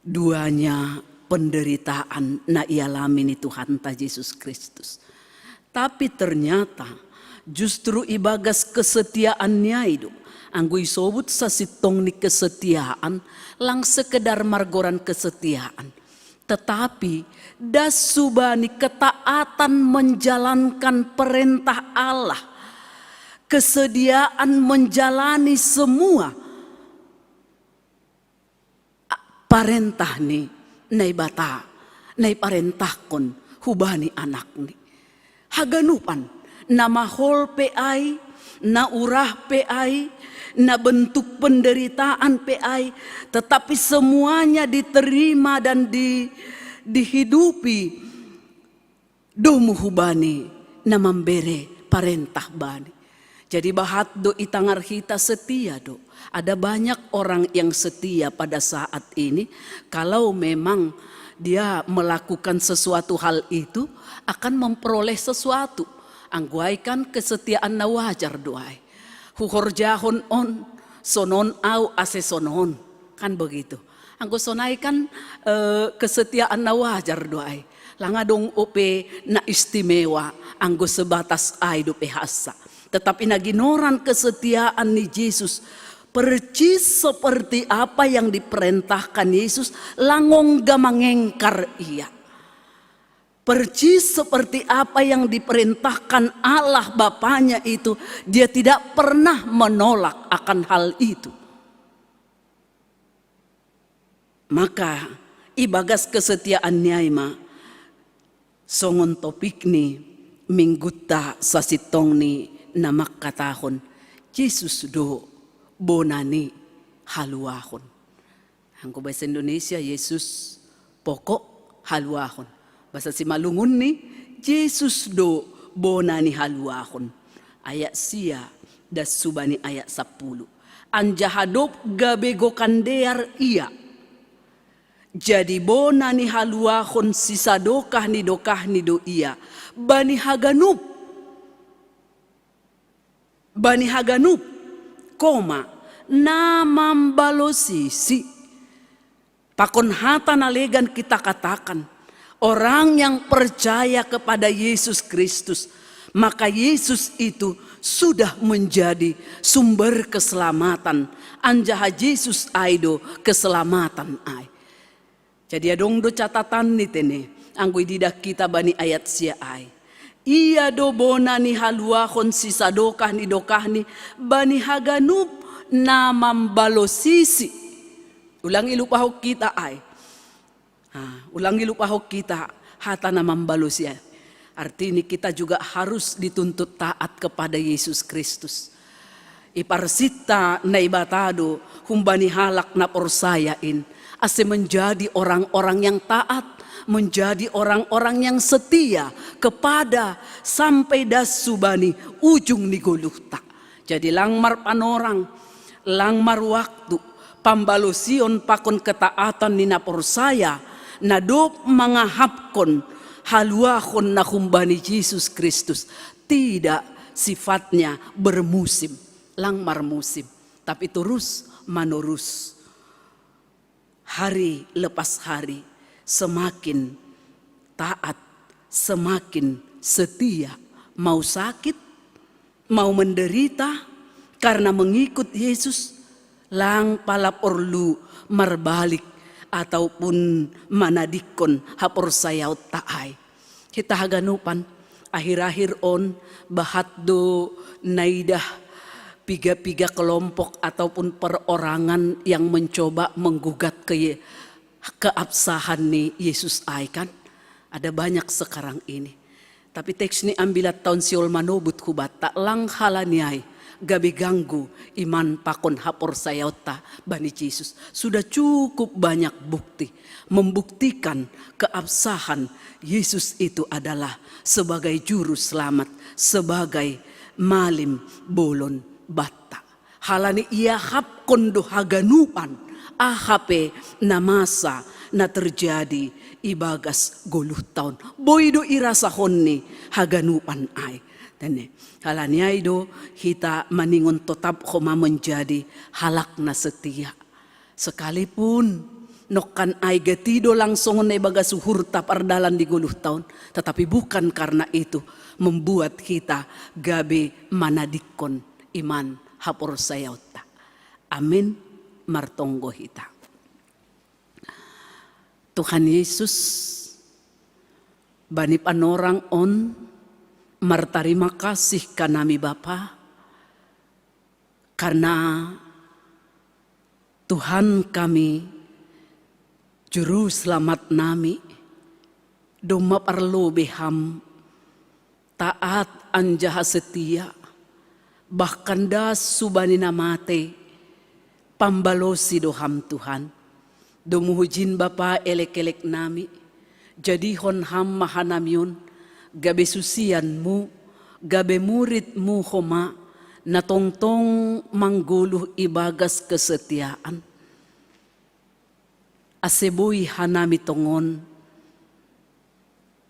duanya penderitaan na ialami ni Tuhanta Jesus Kristus. Tapi ternyata justru ibagas kesetiaan ni ai do. Anggo isobut sasintong ni kesetiaan, lang sekedar margoran kesetiaan. Tetapi das subani ketaatan menjalankan perintah Allah, kesediaan menjalani semua parentah ni Naibata, na iparentahkon hubani Anakni. Haganupan, na mahol pe ai, na urah pe ai, na bentuk penderitaan pe ai, tetapi semuanya diterima dan di, dihidupi domu hubani na mambere parentah bani. Jadi bahat do itangar hita setia do. Ada banyak orang yang setia pada saat ini, kalau memang dia melakukan sesuatu hal itu, akan memperoleh sesuatu. Anggo ai kan kesetiaan na wajar do ai. Huhorjahon on, sonon au ase sonon. Kan begitu. Anggo sonai kan eh, kesetiaan na wajar do ai. Lang adong ope na istimewa, anggo sebatas ai dope hassa. Tetapi na ginoran kesetiaan ni Jesus, percis seperti apa yang diperintahkan Yesus, lang ongga mangengkar ia. Percis seperti apa yang diperintahkan Allah Bapanya itu, dia tidak pernah menolak akan hal itu. Maka ibagas kesetiaan ni ai ma songon topik ni minggunta sasintongni na mangkatahon, Jesus do bona ni haluahon. Anggo bahasa Indonesia, Yesus pokok haluahon. Bahasa Simalungunni, Jesus do bona ni haluahon. Ayat sia das subani ayat sapulu. Anjaha dob gabe gokan dear ia. Jadi bona ni haluahon sisadokah ni dokahni do ia. Bani haganup. Bani haganup. Koma. Na mambalosisi. Pakon hata na legan kita katakan, orang yang percaya kepada Yesus Kristus, maka Yesus itu sudah menjadi sumber keselamatan. Anjaha Jesus ai do keselamatan ai. Jadi adong do catatan ni tene, anggo ididah kita bani ayat sia ai. Ia do bona ni haluahon sisadokah ni dokahni bani haganup na mambalosisi. Ulang ilupaho kita ai. Ah, ulang ilupaho kita hata na mambalosisi. Artinya kita juga harus dituntut taat kepada Yesus Kristus. Iparsinta Naibata do humbani halak na porsaya in, ase menjadi orang-orang yang taat, menjadi orang-orang yang setia kepada sampai das subani ujung ni goluhta. Jadi lang marpanorang, lang marwaktu, pambalosion pakon ketaatan ni na porsaya, na dob mangahapkon haluahon na humbani Jesus Kristus, tidak sifatnya bermusim, lang marmusim, tapi terus menerus, hari lepas hari, semakin taat, semakin setia, mau sakit, mau menderita, karena mengikut Yesus, lang pala porlu marbalik ataupun manadikkon haporsayaonta ai. Hita haganupan, akhir-akhir on, bahat do naidah piga-piga kelompok ataupun perorangan yang mencoba menggugat ke keabsahan ni Yesus ai kan. Ada banyak sekarang ini. Tapi teks ni Ambilat Taon Siol manobut hubata, lang halani ai gabe ganggu iman pakon haporsayaonta bani Jesus. Sudah cukup banyak bukti membuktikan keabsahan Yesus itu adalah sebagai juru selamat, sebagai malim bolon banta. Halani iahapkon do haganupan, aha pe na masa na terjadi ibagas goluh taon. Boi do irasahon ni haganupan ai. Tene. Halani ai do hita maningon totap homa menjadi halak na setia. Sekalipun nongkan ai gati do lang songon na ibagas uhurta pardalan di goluh taon, tetapi bukan karena itu membuat hita gabe manadikkon iman haporsayaonta. Amin. Martonggo hita. Tuhan Yesus, bani panorang on, martarima kasih kanami Bapa, karena Tuhan kami, Juru Selamat nami, domma parlobei Ham, taat anjaha setia, bahkan das subani na mate, pambalosi do Ham Tuhan. Domu hujin Bapa elek-elek nami, jadihon Ham ma hanami on, gabe susian-Mu, gabe murid-Mu homa, na tongtong manggoluh ibagas kesetiaan. Ase boi hanami tongon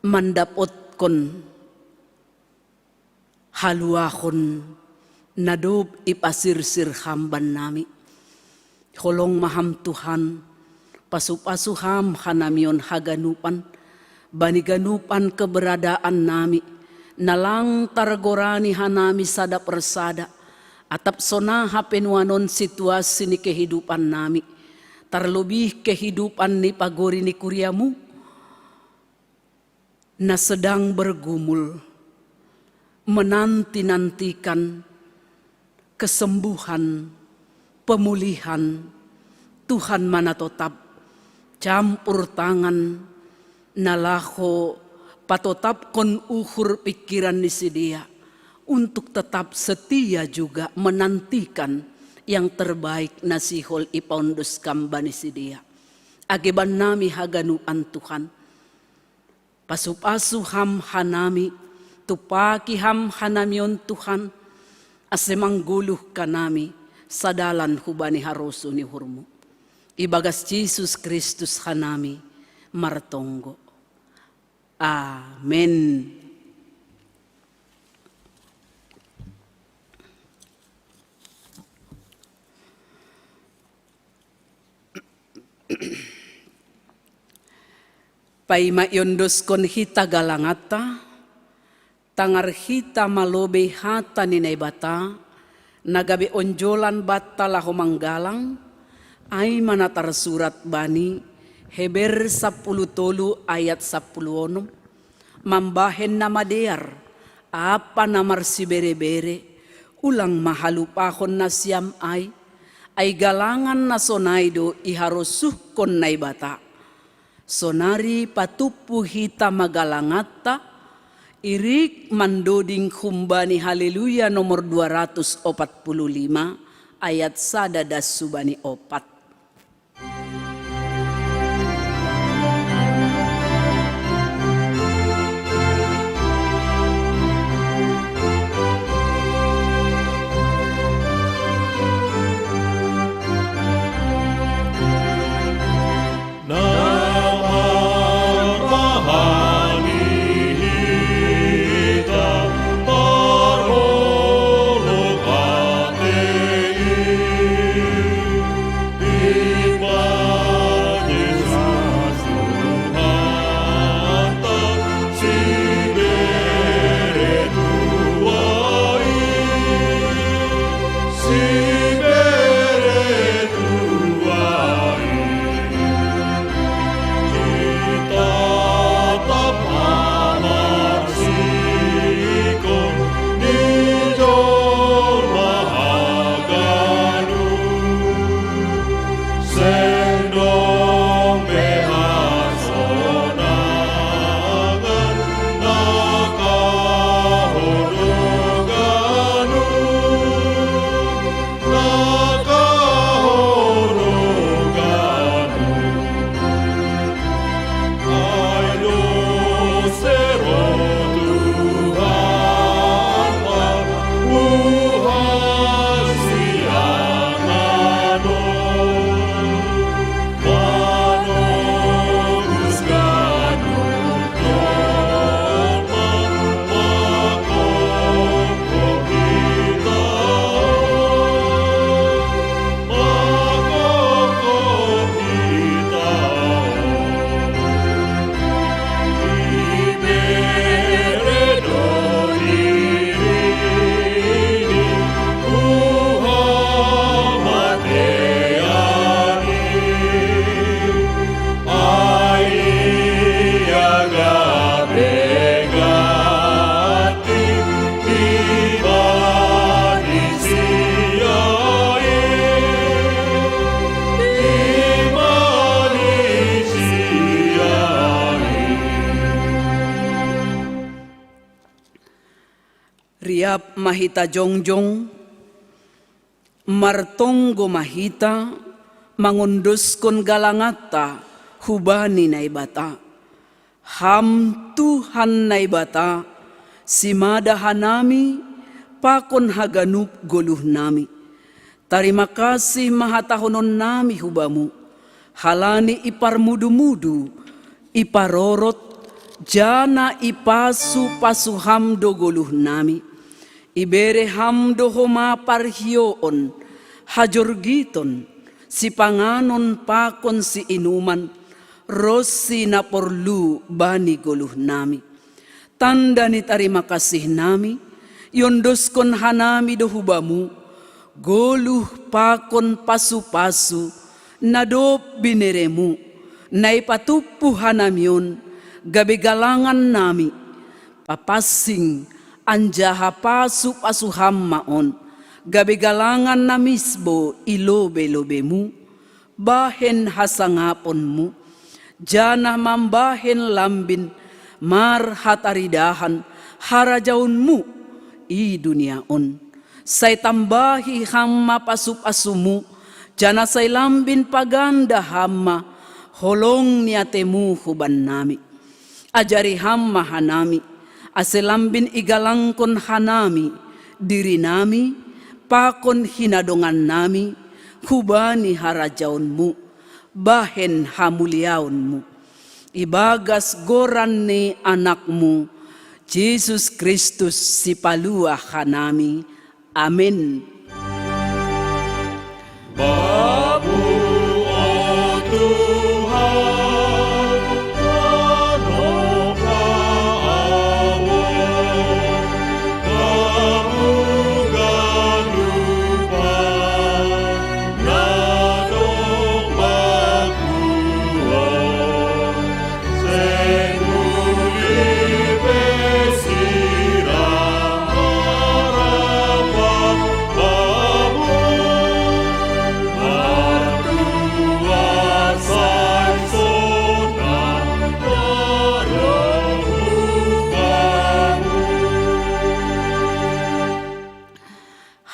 mandapotkon haluahon na dob ipasirsir Ham bannami. Holong ma Ham Tuhan, pasu-pasu Ham hanami on haganupan, bani ganupan keberadaan nami, na lang targorani hanami sada persada, atap sonaha pe nuanon situasi ni kehidupan nami, tarlobih kehidupan ni pagori ni kuria-Mu, na sedang bergumul, menanti-nantikan kesembuhan, pemulihan. Tuhan ma na totap campur tangan, na laho patotapkon uhur pingkiran ni sidea, untuk tetap setia juga menantikan yang terbaik na sihol ipaondos Kam bani sidea. Age bannami haganupan Tuhan, pasu-pasu Ham hanami, tupaki Ham hanami on Tuhan, ase manggoluh hanami sadalan hubani harosuh ni uhur-Mu. Ibagas Jesus Kristus hanami martonggo. Amen. Paima iondoskon hita galanganta, tangar hita ma lobei hata ni Naibata, na gabe onjolan banta laho manggalang, ai ma na tarsurat bani Heber sampulu tolu ayat sampulu onom, mambahen na madear, ampa na marsibere-bere, ulang ma halupahon nasiam ai, Ai galangan na sonai do iharosuhkon Naibata. Sonari patumpu hita magalanganta, irik mandoding humbani Haleluya nomor dua ratus opat puluh lima, ayat sada das hubani opat. Riap ma hita jongjong, martonggo ma hita mangondoskon galanganta hubani Naibata. Ham Tuhan Naibata, simada hanami pakon haganup goluhnami. Tarima kasih ma hatahononnami hu Bamu, halani iparmudu-mudu, iparorot, janah ipasu-pasu Ham do goluhnami. Ibere Ham do homa parhioon, hajorgiton, sipanganon pakon siinuman, ronsi na porlu bani goluhnami. Tanda ni tarima kasihnami, iondoskon hanami do hu Bamu, goluh pakon pasu-pasu, na dob binereMu, na ipatumpu hanami on, gabe galangannami, papansing anjaha pasu-pasu Ham ma on, gabe galangan na misbo i lobe-lobeMu, bahen hasangaponMu, janah mambahen lambin marhataridahan harajaonMu i dunia on. Sai tambahi Ham ma pasu-pasuMu, janah sai lambin paganda Ham ma holong ni ateMu hubannami. Ajari Ham ma hanami, ase lambin igalangkon hanami dirinami pakon hinadongannami hubani harajaonMu, bahen hamuliaonMu. Ibagas goran ni AnakMu, Jesus Kristus, Sipaluah hanami. Amen. Bamu, o Tuhan, na dompak awo, Bamu ganupan na dompak kuah.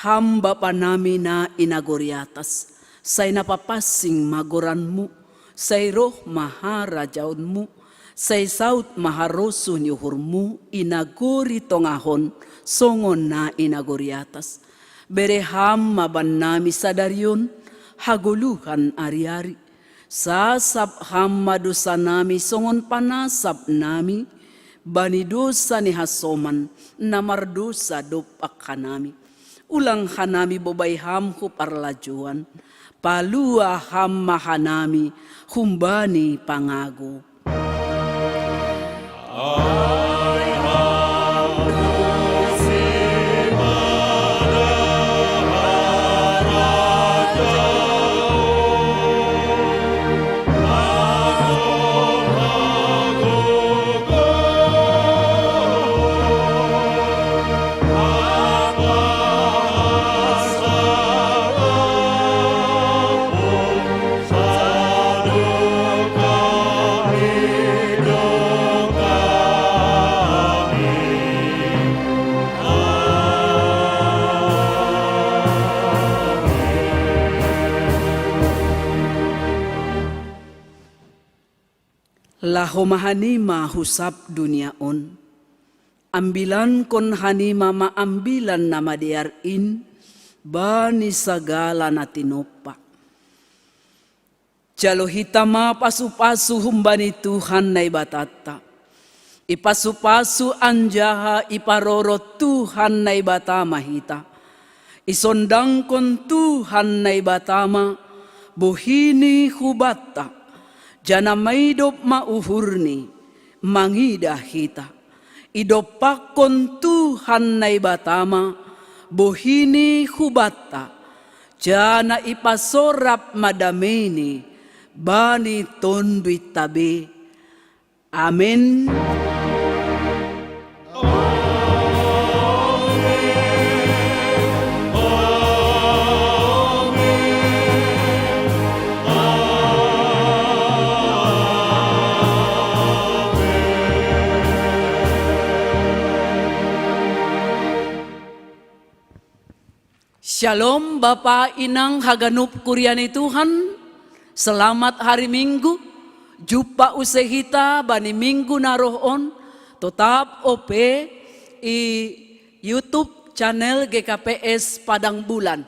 Ham Bapa nami na i nagori atas, sai napapansing ma goranMu, sai roh ma harajaonMu, sai saut ma harosuh ni uhurMu i nagori tongah on songon na i nagori atas. Bere Ham ma bannami sadari on hagoluhan ari-ari. Sasap Ham ma dousa nami songon panasap nami bani dousa ni hasoman na mardousa dompak hanami. Ulang hanami bobai Ham hu parlajouan, palua Ham ma hanami humbani pangago. Laho ma hanima hu sab dunia on, ambilankon hanima ma ambilan na madear in bani sagala na tinompa. Jalo hita ma pasupasu humbani Tuhan Naibatanta. Ipasupasu anjaha iparorot Tuhan Naibata ma hita. Isondangkon Tuhan Naibata ma bohini hubanta, janah maidop ma uhurni mangidah hita. Idompakkon Tuhan Naibata ma bohini hubanta, janah ipasorap ma dameini bani tonduinta be. Amen. Shalom Bapa Inang haganup kuria ni Tuhan. Selamat hari Minggu. Jumpa use hita bani minggu na roh on, totap ope i YouTube channel G K P S Padang Bulan.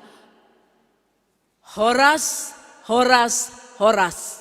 Horas, horas, horas.